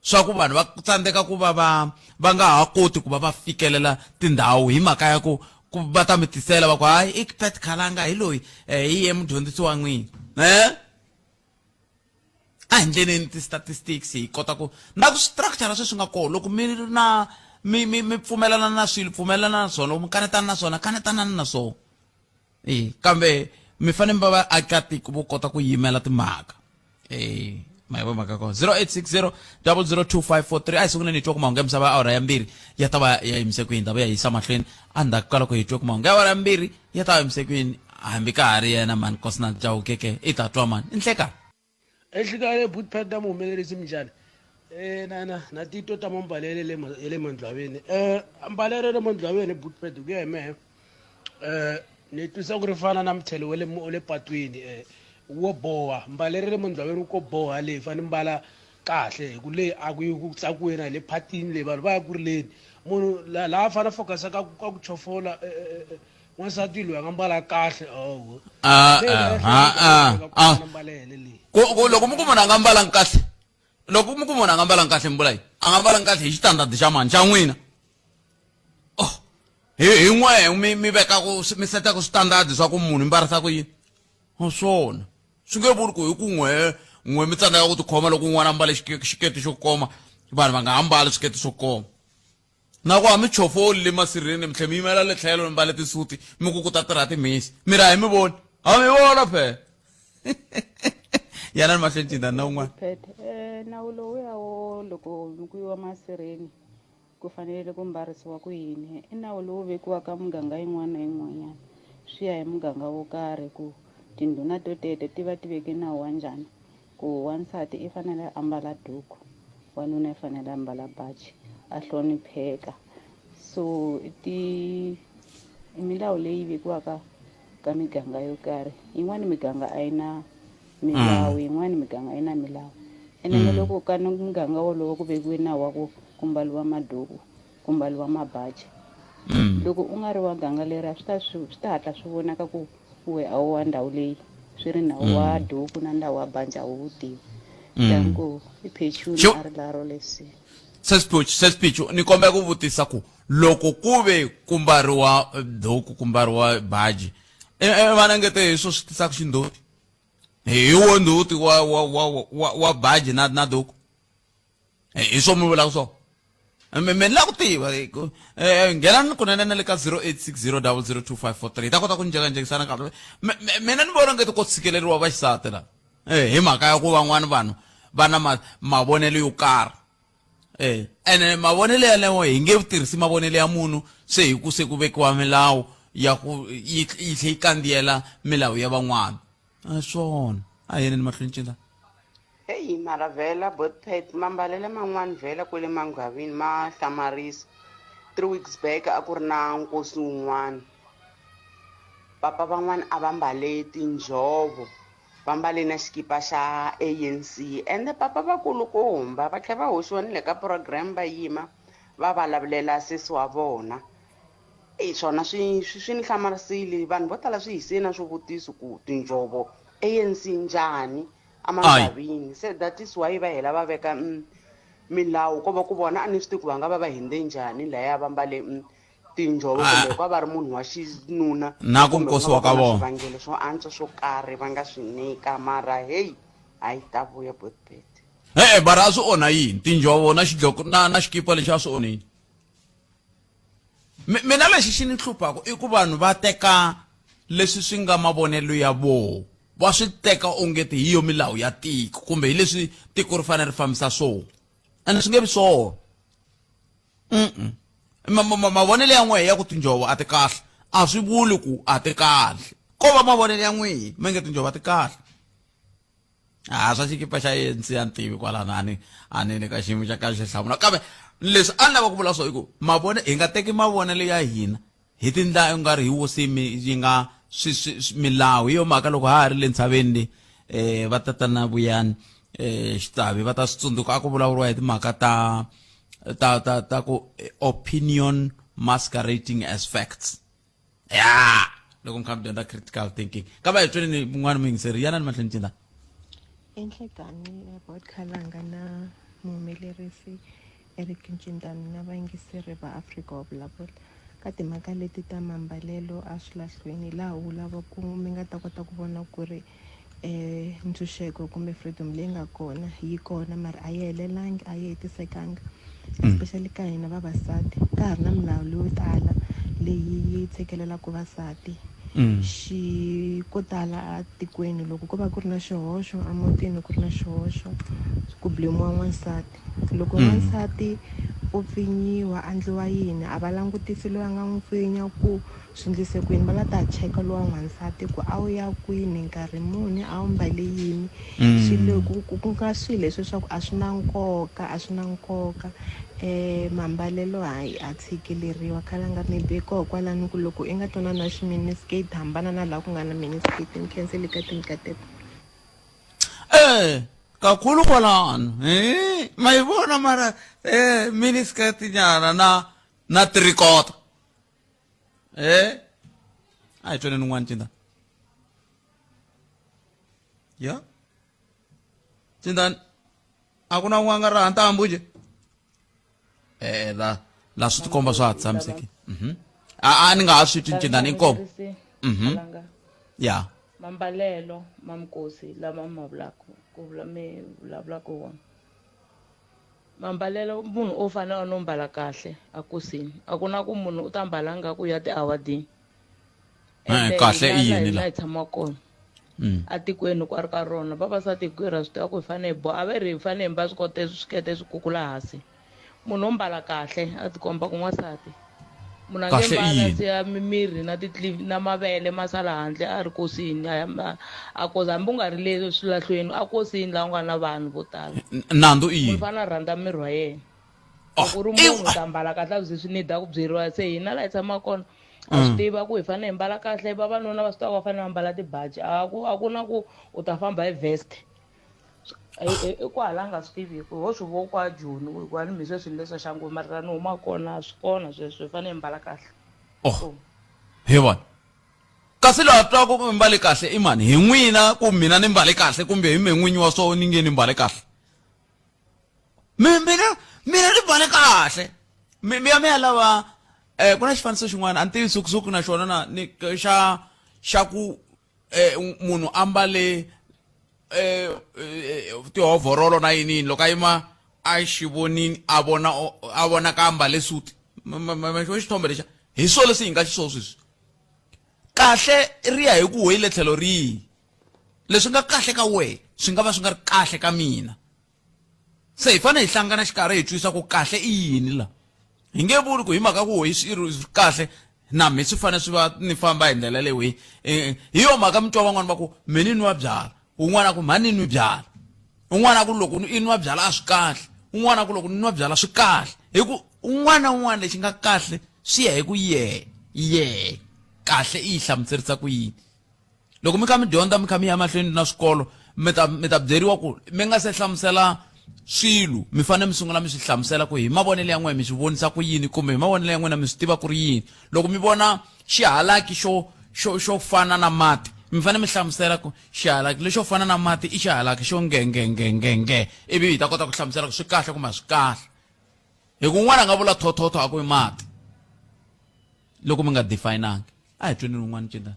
swa ku vanhu va tsandzeka ku va va va nga ha koti ku va va fikelela tindhawu hi mhaka ya ku ku va ta mi tisela va ku hayi i Pat Khalanga hi loyi hi ye mudyondzisi wa n'wina a hi ndleleni ti-statistics hi kota ku na ku structure sweswi nga kona loko mi ri na mi mi mi pfumelana na swilo pfumelana na swona loko mi kanetana na swona kanetanani na swona e kambe mi fanele mi va vaakatiko vo kota ku yimela timhaka e ma yi mhaka kona 0860 002543 a hi sunguleni hi twa ku mahungu ya misava ya awara ya mbirhi ya ta va ya yimise kwini ta va ya yisa mahlweni endzhaku ka loko hi twe ku mahungu ya awara ya mbirhi ya ta va yimise kwini hambi ka ha ri yena mani Nkosinathi Chauke ke i ta twa mani i nhlekani Exikarhi Bootpad na muhumelerisi minjhani na na na titwa ta mambalele le ya le mandlwaveni ambalelo ya le mandlwaveni Bootpad ku ya hi mehe ni twisa ku ri fana na muthelo wa le wa le patwini wo boha mbalelo ya le mandlwaveni wu ko boha leyi fane mbala kahle hi ku le a ku yi ku tsakiweni a hi le phatini leyi vanhu va ya ku rileni munhu la laha a fane a focus-a ka ku ka ku chofola N'wansati loyi a nga mbala kahle oho. Ah, ah, ah, ah. Ku ku loko mi ku munhu a nga mbalangi kahle loko mi ku munhu a nga mbalangi kahle mi vula yini a nga mbalangi kahle hi xitandadi xa mani xa n'wina oh hi hi n'we mi mi vekaku mi setaku switandadi swa ku munhu mbarisa ku yini a swona swi nge vuli ku hi ku n'we n'we mi tsandzeka ku tikhoma loko un'wana a mbale xiketi xo koma vanhu va nga ha mbali swiketi swo koma Na ku a mi chofoli le masirheni mi tlhe mi yimela le tlhelo mi mbale tisuti mi ku ku ta tirha timhisi mi ri a hi mi voni ha mi vona phela yanani mahlweni cindani na un'wana Phethe eh nawu lowuya wo loko ku yiwa masirheni ku fanele ku mbarisiwa ku yini i nawu lowu vekiwaka muganga yin'wana na yin'wanyana swi ya hi muganga wo karhi ku tindhuna to tete ti va ti veke nawu wa njhani Ku wansati i fanele a ambala duku, wanuna i fanele a ambala bachi, a hlonipheka. So ti i milawu leyi vekiwaka ka miganga yo karhi. Yin'wani miganga a yi na milawu, yin'wani miganga yi na milawu. Ene na loko ka muganga wolowo ku vekiwe nawu wa ku ku mbaliwa maduku, ku mbaliwa mabaji. Loko u nga ri wa ganga leri a swi ta swi swi ta hatla swi vonaka ku we a wu wa ndhawu leyi swi ri nawu wa duku na ndhawu wa baji a wu wu tivi. Danko i Phechuni a ri la Rolexi. Sesi Pichu, ni kombela ku vutisa ku loko ku ve ku mbariwa duku ku mbariwa baji vana ngete hi swo swi tisaka xindzhuti hi wo ndzhuti wa baji na duku hi swo mi vulaka swona mi ni lava ku tiva nghenani kunene na le ka 0860002543 hi ta kota ku njhekanjhekisana kahle. Mina ni vona ngeti ko tshikeleriwa vaxisati la hi mhaka ya ku van'wani vanhu va na mavonelo yo karhi ene mavonelo yalewo hi nge tirhisi mavonelo ya munhu se hi ku se ku vekiwa milawu ya ku yi tlhe yi kandziyela milawu ya van'wana a swona a hi yeneni mahlweni cinta. Heyi mara vhela Botpet mambalele man'wani vhela kwele mangwavini ma hlamarisa. 3 weeks back a ku ri na nkosi wun'wana. Papa van'wana a va mbale tinjhovo va mbale na xikipa xa ANC ende papa vakulukumba va tlhela va hoxiwa ni le ka program va yima va vulavulela sesi wa vona. Eyi swona swi ni hlamarisile vanhu vo tala swi hisile na swivutiso ku tinjhovo ANC njhani emangwavini se that is why va hela va veka milawu ko va ku vona a ni swi tivi ku va nga va va hindze njhani laya va mbale tinjhovo kumbe ku va ri munhu wa xinuna. Na ku kumbe nkosi ku nga wa va ka ku na vona. Swivangelo swo antswa swo karhi va nga swi nyika mara heyi hayi ta vuya Botpet. E-e bara a swi onha yini tinjhovo na xidloko na xikipa lexi a swi onhini? Mina lexi xi ni hluphaka i ku vanhu va teka leswi swi nga mavonelo ya voho va swi teka ongeti hi yo milawu ya tiko kumbe hi leswi tiko ri fanele ri fambisa swona ende swi nge vi swona. Mavonelo ya n'wehe ya ku tinjhovo a ti kahle a swi vuli ku a ti kahle ko va mavonelo ya n'wihi mi nge tinjhovo a ti kahle. A swa xikipa xa ANC a ni tivi kwalano a ni le ka xiyimo xa kahle xo hlamula kambe leswi a ni lava ku vula swo i ku mavone hi nga teki mavonelo ya hina hi tindlela u nga ri hi wo se yi nga swi milawu hi yo mhaka loko ha ha ri le ntshaveni le va tatana Vuyani Xitavi va ta swi tsundzuka a ku vulavuriwa hi timhaka ta ku opinion masquerading as facts ya loko mi kha mi dyondza critical thinking kambe a hi tweni mun'wana muyingiseri yanani mahlweni cinta. Enhlekani Bot Khalanga na muhumelerisi Eric Ncindani na vayingiseri va Afrika wa vulavula ka timhaka leti ta mambalelo a swilahlweni laha wu lava ku mi nga ta kota ku vona ku ri ntshunxeko kumbe freedom leyi nga kona yi kona mara a yi helelangi a yi hetisekanga especially ka hina vavasati ka ha ri na milawu leyo tala leyi yi tshikelelaka vasati. Xi ko tala atikweni loko ko va ku ri na xihoxo emutini ku ri na xihoxo ku blame-iwa n'wansati loko n'wansati o pfinyiwa a ndliwa yini a va langutisi loyi a nga n'wi pfinya ku swi ndlise ku yini va la ta cheka lowa n'wansati ku a wu ya kwini nkarhi muni a wu mbale yini swilo ku nga swilo leswi swa ku a swi na nkoka a swi na nkoka mambalelo hayi a tshikeleriwa khalanga maybe koho kwalano ku loko i nga twanana na xi-miniskirt hambana na laha ku nga na miniskirt ni khenseli ka tinkateko. Kakhulu kwalano ma yi vona mara miniskirt nyana na tricot a hi tweneni un'wana cinta ya cintani a ku na un'wana nga raha ntambu nje la la swi tikomba swa ha tshamisekile. A ni nga ha swi twi ncindani inkomu. Ya. Mambalelo ma mikosi lama ma vulaka ku vula mi vulavulaka wona mambalelo munhu o fanele no mbala kahle a kosini a ku na ku munhu u ta mbala nga ku ya ti-awardini. Kahle i yini la hi tshamaka kona atikweni kwari ka rona vavasati hinkwerhu ha swi tiva ku hi fanele hi boha a va ri hi fanele hi mbala swikote swikete swi kukula hansi munhu o mbala kahle a tikomba ku n'wansati munhu a nge Kahle i mbala yini? siya mimiri na na mavele ma sala handle a ri kosini a ya a koza hambi u nga ri le swilahlweni a kosini laha u nga na vanhu vo tala. Nandzu i Munhu yini? fanele a rhandza miri wa yena loko u ri munhu u ta mbala kahle a swi ze swi need ku byeriwa se hina laha hi tshamaka kona ha swi tiva ku hi fanele hi mbala kahle vavanuna va swi tiva ku va fanele va mbala tibaji a ku na ku u ta famba hi vest. I kwahala a nga swi tiviku ho swi vo kwa joni ku a ni mi sweswi leswa xa ngoma mara ni huma kona swi kona sweswo hi fanele hi mbala kahle oh hi vona kasi loyi a twaka ku mi mbale kahle i mani hi n'wina ku mina ni mbale kahle kumbe hi me n'winyi wa swo ni nge ni mbale kahle mi mina mina ni mbale kahle mi mi ya mi ya lava eh ku na xifaniso xin'wana a ni tivi sukusuku na xona na ni xa xa ku eh munhu ambale eh, eh tihovhorolo na yini yini loko a yima a xivonini a vona a vona ka ambale suti xithombe lexa hi swo leswi hi nga xiswo sweswi kahle ri ya hi ku hoyile tlhelo rihi leswi nga kahle ka wehe swi nga va swi nga ri kahle ka mina se hi fanele hi hlangana xikarhi hi twisisa ku kahle i yini la hi nge vuli ku hi mhaka ku hi swi ri kahle na mi swi fanele swi va ni famba hi ndlela leyi hi eh, hi yo mhaka mi twa van'wana va ku mi ni nwa byala un'wana a ku mhani ni nwi byala un'wana a ku loko i nwa byala a swi kahle un'wana a ku loko ni nwa byala swi kahle hi ku un'wana na un'wana lexi nga kahle swi ya hi ku yehe yehe kahle i yi hlamuserisa ku yini loko mi kha mi dyondza mi kha mi ya mahlweni na swikolo mi ta mi ta byeriwa ku mi nga se hlamusela swilo mi fanele mi sungula mi swi hlamusela ku hi mavonelo ya n'wina mi swi vonisa ku yini kumbe hi mavonelo ya n'wina mi swi tiva ku ri yini loko mi vona xihalaki xo xo xo fana na mati mi fanele mi hlamusela ku xihalaki lexo fana na mati i xihalaki xo ngengengengenge ivi hi ta kota ku hlamusela ku swi kahle kumbe a swi kahle hi ku un'wana a nga vula thothotho a ku i mati loko mi nga definangi a hi tweni un'wana cindani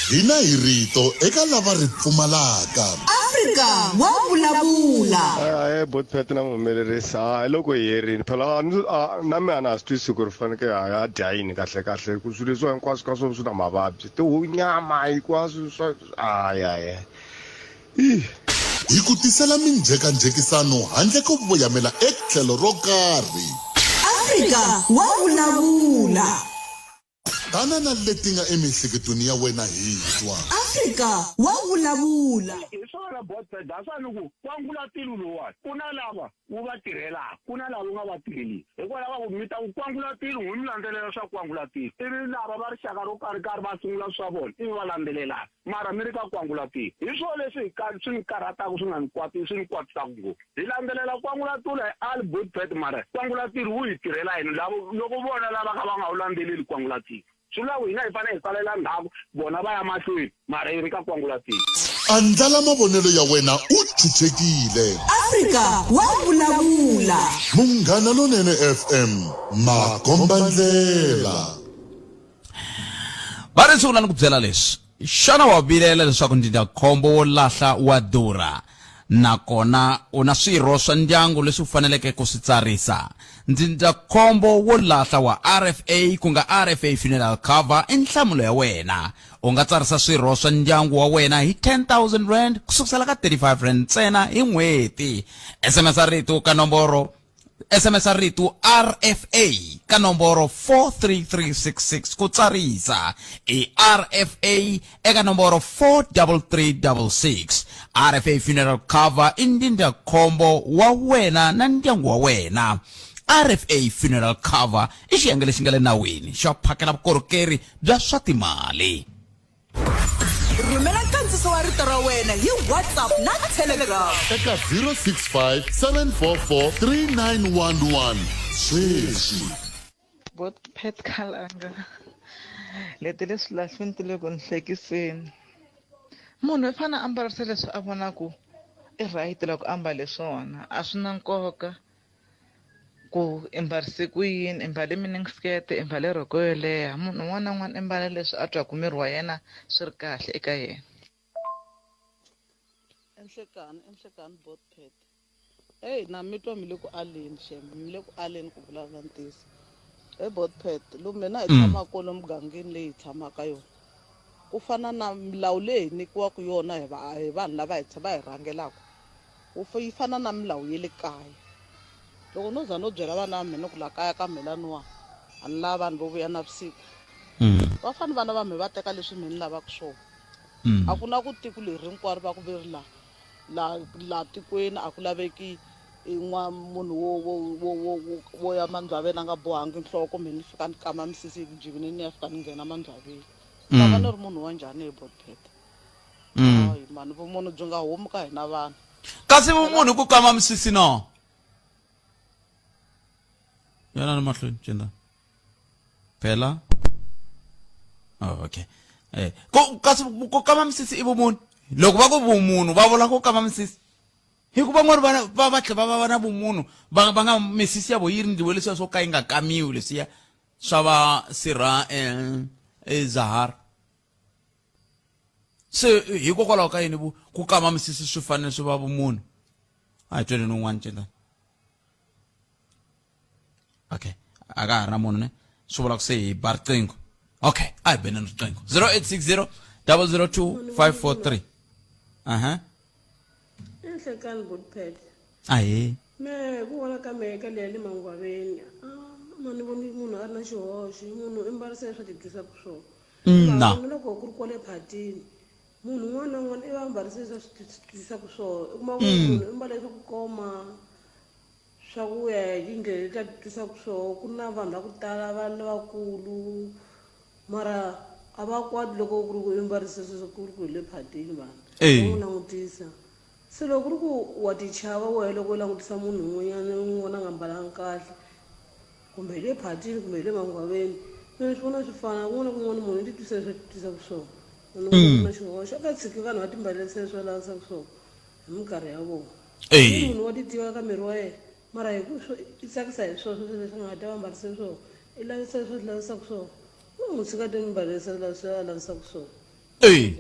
Hina hi rito eka lava ri pfumalaka. Afrika wa vulavula. Ahee Botpet na muhumelerisi ha hi loko hi herini phela na mina a na ha swi twisisi ku ri faneke ha ya dya yini kahle kahle ku swilo leswiwa hinkwaswo ka swona swi na mavabyi tihunyama hinkwaswo swa hayi hayi Ih. Hi ku tisela minjhekanjhekisano handle ko voyamela etlhelo ro karhi. Afrika wa vulavula. Tana na leti nga emiehleketweni ya wena hi twa. Afrika wa vulavula. Hi swona Botbet that's why ni ku kwangulatilo lowuwani ku na lava wu va tirhelaka ku na lava wu nga va tirheliki hikwalaho ka ku mi ta ku kwangulatilo n'wi mi landzelela swa kwangulatilo ivi lava va rixaka ro karhi karhi va sungula swa vona ivi va landzelelana mara mi ri ka kwangulatilo hi swona leswi hi swi ni karhataka swi nga ni kwati swi ni kwatisaka ngopfu Hi landzelela kwangulatilo hi ali Botpet mara kwangulatilo wu hi tirhela yini lavo loko vona lava ka va nga wu landzeleli kwangulatilo swi vula ku hina hi fanele hi salela ndzhaku vona va ya mahlweni mara hi ri ka kwangulatilo. Andlala mavonelo ya wena u chuchekile. Afrika wa vulavula. Munghana Lonene FM, makombandlela. Va ri sungula ni ku byela leswi xana wa vilela leswaku ndzindzakhombo wo lahla wa durha nakona u na swirho swa ndyangu leswi u faneleke ku swi tsarisa ndzindzakhombo wo lahla wa rfa ku nga rfa funeral cover i nhlamulo ya wena u nga tsarisa swirho swa ndyangu wa wena hi 10000 rand ku sukusela ka 35 rand ntsena hi n'hweti sms rito ka nomboro sms rito rfa ka nomboro 43366 ku tsarisa i rfa eka nomboro 43366 rfa funeral cover i ndzindzakhombo wa wena na ndyangu wa wena rfa funeral cover i xiyenge lexi nga le nawini xo phakela vukorhokeri bya swa timali Rhumela nkandziso wa rito ra wena hi WhatsApp na Telegram. Eka 065 744 3911 sweswi. Bot Pat Khalanga leti le swilahlweni ti le ku ni hlekiseni munhu i fanele a ambarisa leswi a vonaku i right loko a ambale swona a swi na nkoka ku i mbarise ku yini i mbale mini skirt i mbale rhoko yo leha munhu un'wana na un'wana i mbala leswi a twaku miri wa yena swi ri kahle eka yena. Enhlekani enhlekani botpet heyi na mi twa mi le ku aleni shem mi le ku aleni ku vulavula ntiyiso he botpet lomu mina hi tshamaka kona emugangeni leyi hi tshamaka yona ku fana na milawu leyi hi nyikiwaka yona hi va hi vanhu lava hi va hi rhangelaka wu yi fana na milawu ya le kaya loko no za no byela vana va mina ku la kaya ka mina laniwa a ni lavi vanhu vo vuya navusiku va fane vana va mina va teka leswi mina ni lavaka swona a ku na ku tiko leri hinkwaro va ku ve ri la la la tikweni a ku laveki n'wa munhu wo wo wo wo wo wo ya mandlwaveni a nga bohangi nhloko mina ni fika ni kama misisi yi ku jivini ni ya fika ni nghena mandlwaveni ni ta va ni ri munhu wa njhani hi botpet. Mm. Hayi mani vumunhu byi nga humi ka hina vanhu. Kasi vumunhu ku kama misisi no. Yana ni mahlweni cinda. Phela. Oh, okay. Eh, ku kasi ku kama misisi i vumunhu. Loko va ku vumunhu va vula ku kama misisi. Hikuva van'wana va va va tlhela va va na vumunhu va va nga misisi ya vo yi ri ndliwe leswiya swo ka yi nga kamiwi leswiya swa va sirha eh, eh Zahara. Se hikokwalaho ka yini ku kama misisi swi fanele swi va vumunhu? A hi tweleni un'wana cina. Okay, a ka ha ri na munhu ne? Swi vula ku se hi ba riqingho. Okay, a hi beneni riqingho. 0860 002 543. Aha. Enhlekani Butpet. Ahee. Mehe hi ku vona ka mehe ka leya le mangwaveni a ma ni voni munhu a ri na xihoxo munhu i mbarisa leswi a ti twisaka swona. Ina. Mara loko ku ri kwale phatini munhu un'wana na un'wana i va a mbarise leswi a swi twisaka swona u kuma ku munhu i mbale swa ku koma swa ku ya hi tindlela leti a ti twisaka swona ku na vanhu va ku tala va lavakulu mara a va kwati loko ku ri ku i mbarise sweswo ku ri ku hi le phatini vanhu va n'wi langutisa se loko ku ri ku wa ti chava wehe loko u langutisa munhu un'wanyana u n'wi vona a nga mbalanga kahle kumbe hi le phatini kumbe hi le mangwaveni mina ni swi vona swi fana kun'wana na kun'wana munhu i ti twisa leswi a ti twisaka swona a ni voni ku na xihoxo a ka tshiki vanhu va timbalelisa leswi va lavisaka swona hi minkarhi ya vona munhu wa ti tiva ka miri wa yena mara hi ku i tsakisa hi swona sweswo leswi nga ta va mbarise swona i lavisa leswi a swi lavisaka swona u n'wi tshika ti mbalelisa leswi a lavisaka swona e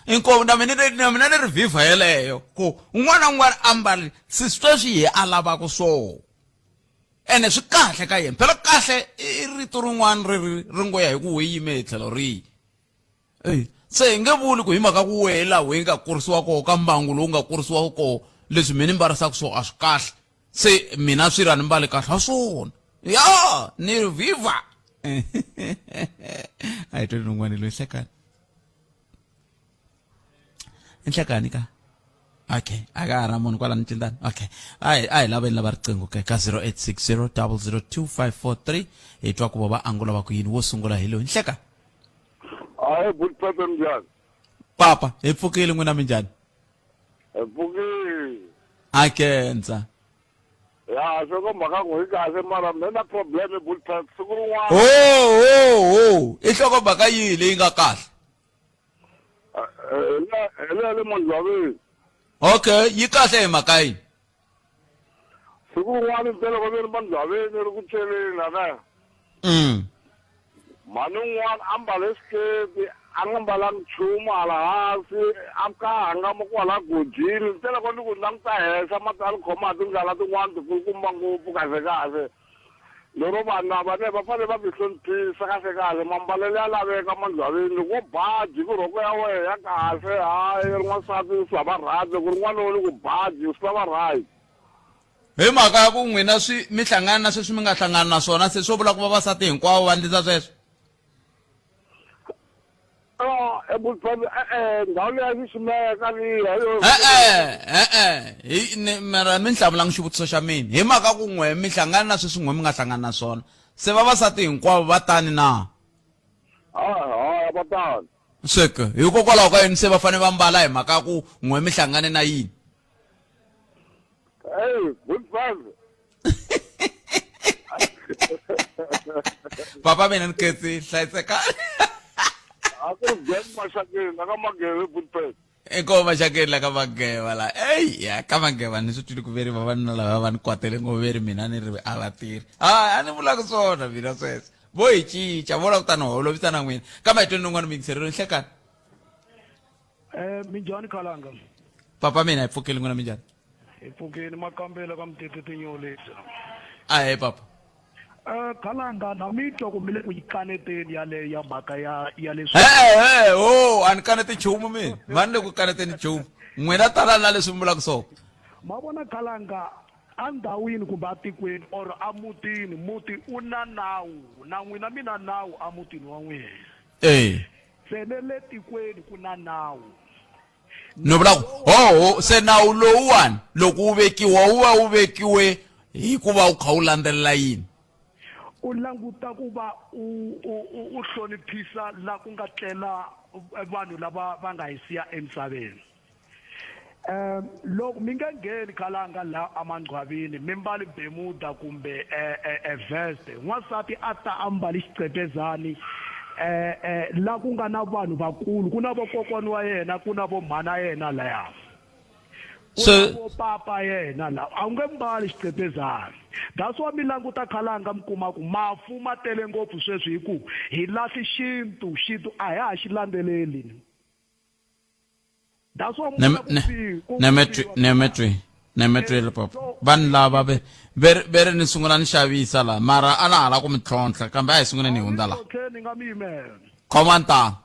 inkomu na mina na mina ni ri vhivha yeleyo ku un'wana na un'wana a mbali si sweswi hi a lavaka swona ene swi kahle ka yena phela kahle i rito rin'wana ri ri ngo ya hi ku we yime hi tlhelo rihi Eyi se hi nge vuli ku hi mhaka ku wehe laha wehe nga kurisiwa koho ka mbangu lowu nga kurisiwa koho leswi mina ni mbarisaka swo a swi kahle se mina swi ri a ni mbali kahle a swona ya ni ri viva a hi tweli rin'wana loyi hlekani i nhlekani ka okay a ka ha ri na munhu kwala ni cindani okay a hi a hi laveni lava riqingho ke ka 0860 002 543 hi twa ku va va angula va ku yini wo sungula hi loyi nhleka Hayi buti Pepe minjhani? Papa, hi pfukile n'wina minjhani? Hi pfukile. A khensa. Ya swi mhaka ku hi kahle mara mi na problem buti Pepe siku rin'wana. Ho ho ho, i nhlokomhaka yihi leyi nga kahle? Hi le le Mandlwaveni. Okay, yi kahle hi mhaka yini? Siku rin'wana ntsena loko ni ri mandlwaveni ri ku celeni lana. Mhani un'wana a mbale xiketi a nga mbalanga nchumu hala hansi a ka hangama kwala gojini ntsena loko ni ku languta henhla mati a ni khoma hi tindlala tin'wana tikulukumba ngopfu kahle kahle lero vanhu lava ne va fanele va ti hloniphisa kahle kahle mambalelo ya laveka mandlwaveni loko wo baji ku rhoko ya wena ya kahle hayi ri n'wansati swi lava right loko ri n'wanuna ku baji swi lava right hi mhaka ya ku n'wina swi mi hlangana na sweswi mi nga hlangana na swona se swo vula ku vavasati hinkwavo va ndlisa sweswo e-e ndhawu leyi ya xiximeka liya e-e e-e hi ni mara mi hlamulanga xivutiso xa mina hi mhaka ku n'we mi hlangana na sweswi n'we mi nga hlangana na swona se vavasati hinkwavo va tani na ha va tani sweke hikokwalaho ka yini se va fanele va mbala hi mhaka ya ku n'we mi hlangane na yini Hey, good father. Papa mina ni ketsi hlayiseka. A ku ri Jack Mashakeni la ka Mageve good person. Inkomu Mashakeni la ka Mageva la. Ey, ya ka Mageva ni swi twile ku veri vavanuna lava va ni kwatele ngopfu veri mina ni ri a va tirhi. Ah, a ni vulaka swona mina sweswo. Vo hi cinca, vo lava ku ta ni holovisa na n'wina. Kambe hi tweni rin'wana miyingiserelo nhlekani. Eh, minjhani khalanga? Papa mina hi pfukile n'wina minjhani? Hi pfukile makambela ka mutete tinyolisa. Ahee papa. Eh, khalanga na mi twa ku mi le ku yi kaneteni yaleyo ya mhaka ya ya leswi. He he ho a ni kaneti nchumu mina. Va ni le ku kaneteni nchumu. N'wina tala na leswi mi vulaka swona. Ma vona khalanga andhawini kumbe atikweni or amutini muti u na nawu na n'wina mi na nawu amutini wa n'wina. Eh. Se ne le tikweni ku na nawu. Ni vula ku hoho se nawu lowuwani loko wu vekiwa wu va wu vekiwe hi ku va wu kha wu landzelela yini? U languta ku va u u u hloniphisa la ku nga tlela vanhu lava va nga hi siya emisaveni. Um loko mi nge ngheni khalanga la emangcwavini mi mbali bemuda kumbe e vest n'wansati a ta a mbali xiqepezani eh eh la ku nga na vanhu vakulu ku na vokokwani wa yena ku na vo mhana yena laya ku na vo papa yena la a wu nge mbali xiqepezani that's why mi languta khalanga mi kuma ku mafu ma tele ngopfu sweswi hi ku hi lahli xintu xintu a hi ha xi landzeleli. That's why Nemetri Nemetri papa vanhu lava ve ve ve ri ni sungula ni xavisa la mara a na ha la ku mi tlhontlha kambe a hi sunguleni hi hundza la khoma ntanga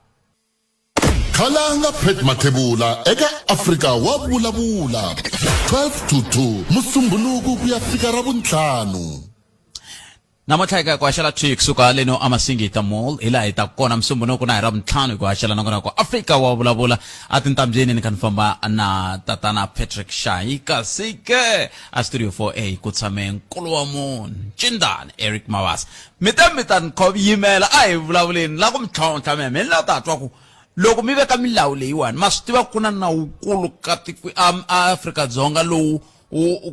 Khalanga Pat Mathebula eka Afrika wa vulavula 12 to 2 Musumbhunuku ku ya fika Ravuntlhanu. Namuntlha hi ka ku haxela thwi kusuka leno amasingita mall hi laha hi ta kona musumbunuku na hi ravuntlhanu hi ku haxela nongonoko Afrika wa vulavula a tintambyeni ni kha ni famba na tatana Patrick Shayi kasi ke a studio 4A ku tshame nkulu wa munhu Ncindani Eric Mabasa mi te mi ta ni yimela a hi vulavuleni la ku mi tlhontlha meme ni la ta twa ku loko mi veka milawu leyiwani ma swi tiva ku na nawukulu ka tiko a Afrika-Dzonga lowu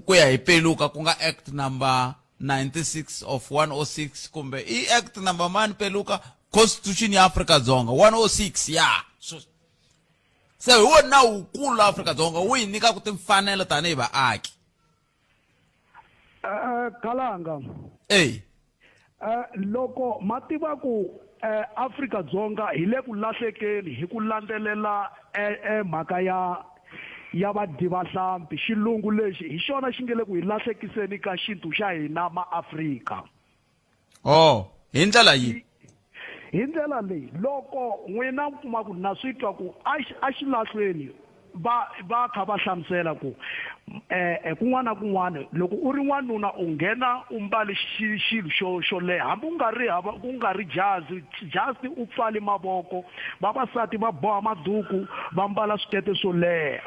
ku ya hi peluka ku nga act number 96 of 106 kumbe i act number mani peluka constitution ya Afrika-Dzonga 106 ya so, se hi wona nawukulu la Afrika-Dzonga wu hi nyikaka timfanelo tanihi vaaki Kalanga ey loko ma tiva ku Afrika Dzonga hi le ku lahlekeni hi ku landzelela mhaka ya ya vadyi va hlampfi xilungu lexi hi xona xi nge le ku hi lahlekiseni ka xintu xa hina maAfrika. Oh, hi ndlela yihi? Hi ndlela leyi, loko n'wina mi kuma ku na swi twa ku a xilahlweni va va kha va hlamusela ku eh kun'wana na kun'wana loko u ri n'wanuna u nghena u mbale xilo xo xo leha hambi u nga ri hava ku nga ri jazi just u pfale mavoko vavasati va boha maduku va mbala swikete swo leha.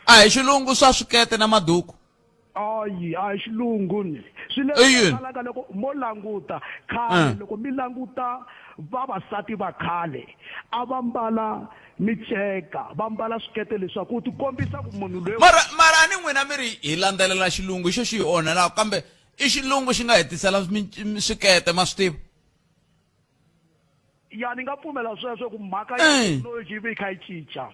A hi xilungu swa swikete na maduku. Ayi a hi xilungu ni swi le kalaka loko mo languta khale eh. loko mi languta vavasati va khale a va mbala miceka va mbala swikete leswaku u tikombisa ku munhu loyi mara mara a ni n'wina mi ri hi landzelela xilungu xo xi hi onhelaka kambe i xilungu xi nga hetisela swikete ma swi tiva ya ni nga pfumela sweswo ku mhaka ya eh. thekinoloji yi ve yi kha yi cinca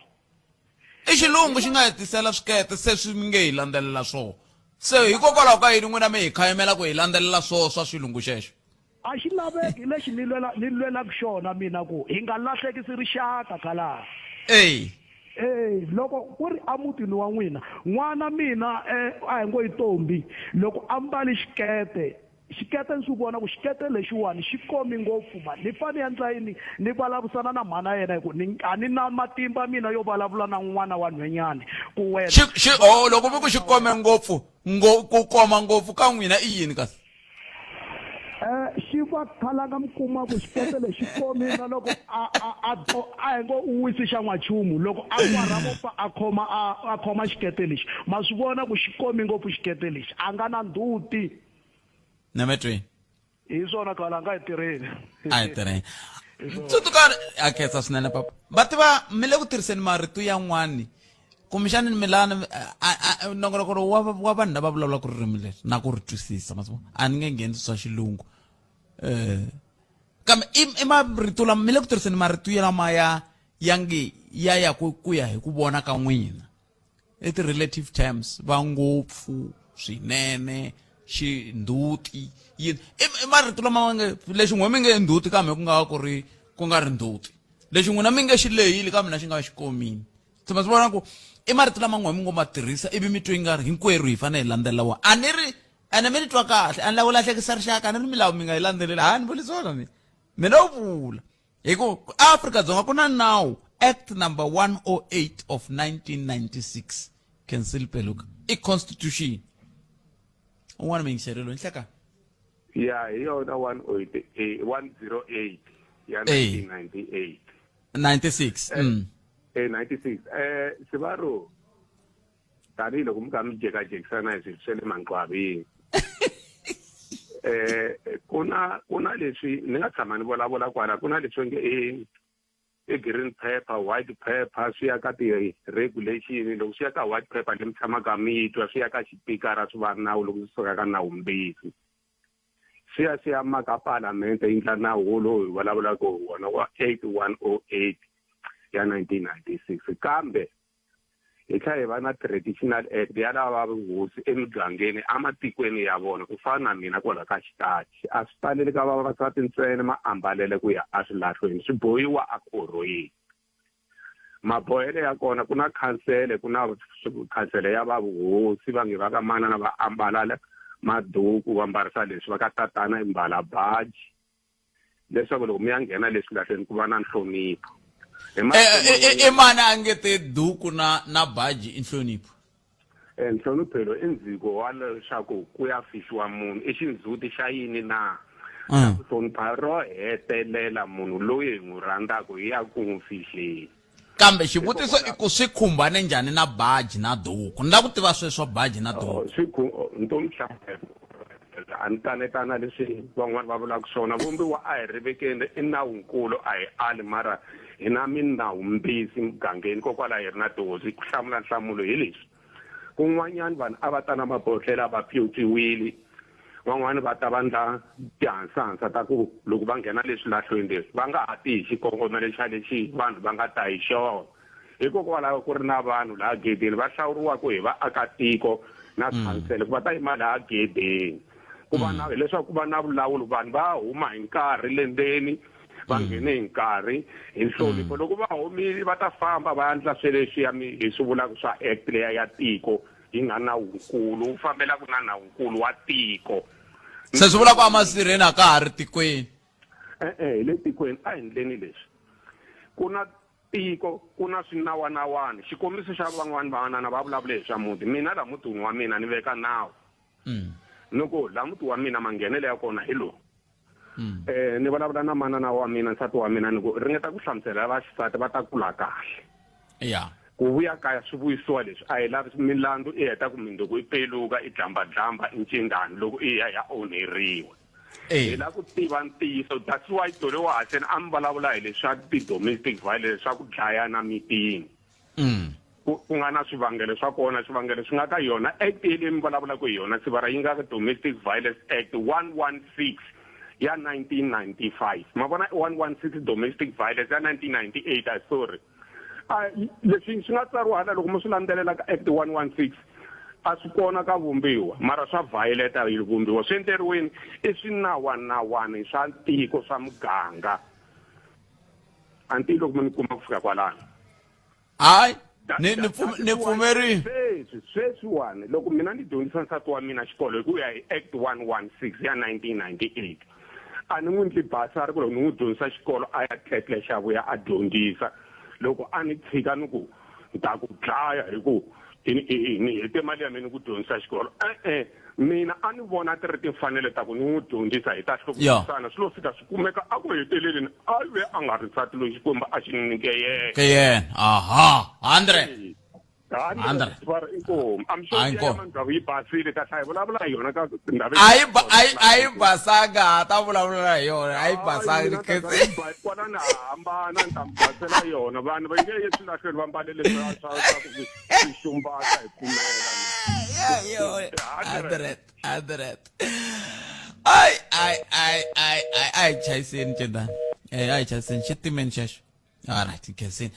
I xilungu xi nga hi tisela swikete se swi mi nge hi landzelela swoho se hikokwalaho ka yini n'wina mi hi khayimela ku hi landzelela swoho swa xilungu xexo a xi laveki lexi ni lwela ni lwelaka xona mina ku hi nga lahlekisi rixaka kalaha eyi Eh loko ku ri emutini wa n'wina n'wana mina eh a hi ngo yi tombi loko a mbali xikete Xikete ni swi vona ku xikete lexiwani xi komi ngopfu mhani ni fane ni endla yini ni vulavurisana na mhana yena hi ku ni a ni na matimba mina yo vulavula na n'wana wa nhwenyani ku wena xi xi oh loko mi ku xi kome ngopfu ngo ku koma ngopfu ka n'wina i yini kasi eh xi va khalanga mi kuma ku xikete lexi komi na loko a a a a hi ngo u wisi xa n'wachumu loko a kwarha vo pfa a khoma a a khoma xikete lexi ma swi vona ku xi komi ngopfu xikete lexi a nga na ndzhuti Nemetweni. Hi swona khala nga hi tirheni. A hi tirheni. Tsundzuka a khensa swinene papa. Va tiva mi le ku tirhiseni marito yan'wani kumbexani milani nongonoko lowu wa wa vanhu lava vulavulaka ririmi leri na ku ri twisisa ma a ni nge ngheni swa xilungu um kambe i i marito lama mi le ku tirhiseni marito lama ya ya nge ya ya ku ku ya hi ku vona ka n'wina i ti-relative terms va ngopfu swinene xindzhuti yini i marito lama ma nge lexi n'we mi nge ndzhuti kambe ku nga va ku ri ku nga ri ndzhuti lexi n'wina mi nge xi lehile kambe na xi nga va xi komile se ma swi vona ku i marito lama n'we mi ngo ma tirhisa ivi mi twe nga ri hinkwerhu hi fanele hi landzelela wona a ni ri ene mi ni twa kahle a ni lava ku lahlekisa rixaka a ni ri milawu mi nga yi landzeleli ha ni vuli swona mina mina u vula hi ku Afrika-Dzonga ku na nawu act number 108 of 1996 cancel peluka i constitution un'wana muyingiseri loyi nhleka ya hi yona 108 108 ya 1998 96 eh 96 eh sivaro tanihiloko mi kha mi jekajekisana hi swilo swa le manqwavini Eh ku na ku na leswi ni nga tshama ni vulavula kwala ku na leswi nge i i green paper white paper swi ya ka ti-regulation loko swi ya ka white paper leyi mi tshamaka mi yi twa swi ya ka xipikara swi va nawu loko swi suka ka nawumbisi swi ya swi ya maka palamende yi ndla nawu wolowu hi vulavulaka hi wona wa 8108 ya 1996 kambe hi tlhela hi va na traditional act ya lava va vuhosi emigangeni ematikweni ya vona ku fana na mina kwala ka xitachi a swi taleli ka vavasati ntsena maambalele ku ya eswilahlweni swi bohiwa ekhorhweni mabohelo ya kona ku na khansele ku na khansele ya va vuhosi va nge va ka manana va ambala maduku va mbarisa leswi va ka tatana i mbala baji leswaku loko mi ya nghena le swilahlweni ku va na nhlonipho i eh, eh, eh, mani a nge te duku na na baji i nhlonipho nhloniphelo i ndziko wa leswaku ku ya fihliwa munhu i xindzhuti xa yini na ku hlonipha ro hetelela munhu loyi hi n'wi rhandzaka hi ya ku n'wi fihleni kambe xivutiso i ku swi khumbane njhani na baji na duku ni lava ku tiva sweswo baji na duku oh, swi oh, ni to mi hlamusela a ni kanetana leswi van'wani va vulaka swona vumbiwa a hi ri vekeni i nawunkulu a hi ali mara hi na minawumbisi mugangeni hikokwalaho hi ri na tihosi ku hlamula nhlamulo hi leswi Kun'wanyana vanhu a va ta na mabodhlela va pyopyiwile, van'wani va ta va ndla tihansahansa ta ku loko va nghena le swilahlweni leswi va nga ha ti hi xikongomelo xa lexi vanhu va nga ta hi xona. Hikokwalaho ku ri na vanhu laha gedeni va hlawuriwaka hi vaakatiko na khansele ku va ta yima laha gedeni ku va na hileswaku ku va na vulawuri vanhu va huma hi nkarhi le ndzeni va mm. nghene hi nkarhi hi nhlonipho mm. loko va humile va ta famba va endla swe leswiya mi hi swi vulaka swa act leya ya tiko yi nga nawunkulu wu fambelaka na nawunkulu wa tiko se swi vula ku amasirheni a ka ha ri tikweni e-e hi le tikweni a hi ndleni leswi ku na tiko ku na swinawanawani xikombiso xa van'wani vanana va vulavule hi swa muti mina laha mutini wa mina ni veka nawu mm. ni ku laha muti wa mina manghenelo ya kona hi lowu mm. eh ni vulavula na manana wa mina nsati wa mina ni ku ringeta ku hlamusela va xisati va ta kula kahle ya ku vuya kaya swi vuyisiwa leswi a hi lavi milandzu i heta ku mindzuku i peluka i dlambadlamba i ncindani loko i ya ya onheriwa hi lava ku tiva ntiyiso that's why tole wa haseni a mi vulavula hi leswa ti-domestic violence swa ku dlayana mitini mm. ku ku nga na swivangelo swa kona swivangelo swi nga ka yona act leyi mi vulavulaka hi yona sivara yi nga ka domestic violence act 116 ya 1995 ma vona 116 domestic violence ya 1998 I sorry a leswi swi nga tsariwa hala loko mi swi landzelela ka act 116 a swi kona ka vumbiwa mara swa violeta yi vumbiwa swi endleriweni i swinawanawani swa tiko swa muganga a ni tivi loko mi ni kuma ku fika kwalano hayi ni ni ni pfumerile sweswi sweswiwani loko mina ni dyondzisa nsati wa mina xikolo hi ku ya hi act 116 ya 1998 a ni n'wi ndli basari ku loko ni n'wi dyondzisa xikolo a ya tletlexa vuya a dyondzisa loko a ni tshika ni ku ni ta ku dlaya hi ku ni hete mali ya mina ku dyondzisa xikolo e-e mina a ni vona ti ri timfanelo ta ku ni n'wi dyondzisa hi ta hluvukisana swi lo fika swi kumeka a ku heteleleni a ve a nga ri nsati loyi xikwembu a xi nyike yena ke yena aha 100 100 inkomu I'm sure ya mandhawu yi basile ka hlaya vulavula hi yona ka ndhawu a yi a yi basanga ha ta vulavula hi yona a yi basanga kwala na hambana ni ta mi basela yona vanhu va nge ye swilahlweni va mbale leswi swa swa ku swi xumbaka hi pfumela 100 100 ai ai ai ai ai ai chayiseni cendani eh ai chayiseni xitimeni xexo alright nkhensini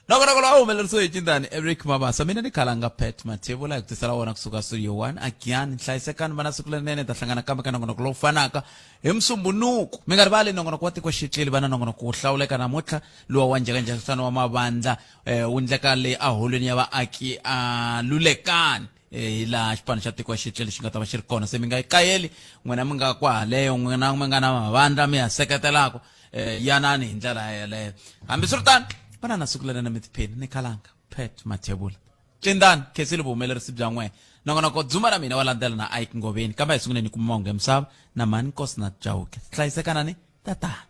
nongonoko lowu a humelerisiwe hi cindani eric mabasa mina ni khalanga pet mathevula hi ku tisela wona kusuka studio 1 again hlayisekani va na siku lerinene ta hlangana kambe ka nongonoko lowu fanaka hi musumbunuku mi nga rivali nongonoko wa tiko xitleli va na nongonoko wo hlawuleka namuntlha luwa wa njhekanjhekisano wa mavandla eh, wu ndleka le aholweni ya vaaki a lulekani eh, hi laha xipano xa tiko xitleli xi nga ta va xi ri kona se mi nga yi kayeli n'wina mi nga kwahaleyo n'wina mi nga na mavandla mi ya seketelaka eh, yanani hi ndlela yeleyo hambiswiritano va na siku lerene mi tiphini ni khalanga pet mathebula cindani khensile vuhumelerisi bya n'wena nongonoko dzuma ra mina wa landzela na ike ngoveni kambe hi sunguleni kuma mahungu ya misava na mhani nkosi na chauke hlayisekanani tatana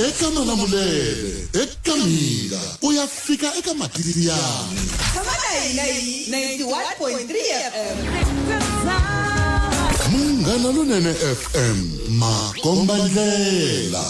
Eka Malamulele, eka Mhinga, ku ya fika eka Matitiyani. Tshama na hina hi 91.3 FM. Munghana Lonene FM, makombandlela.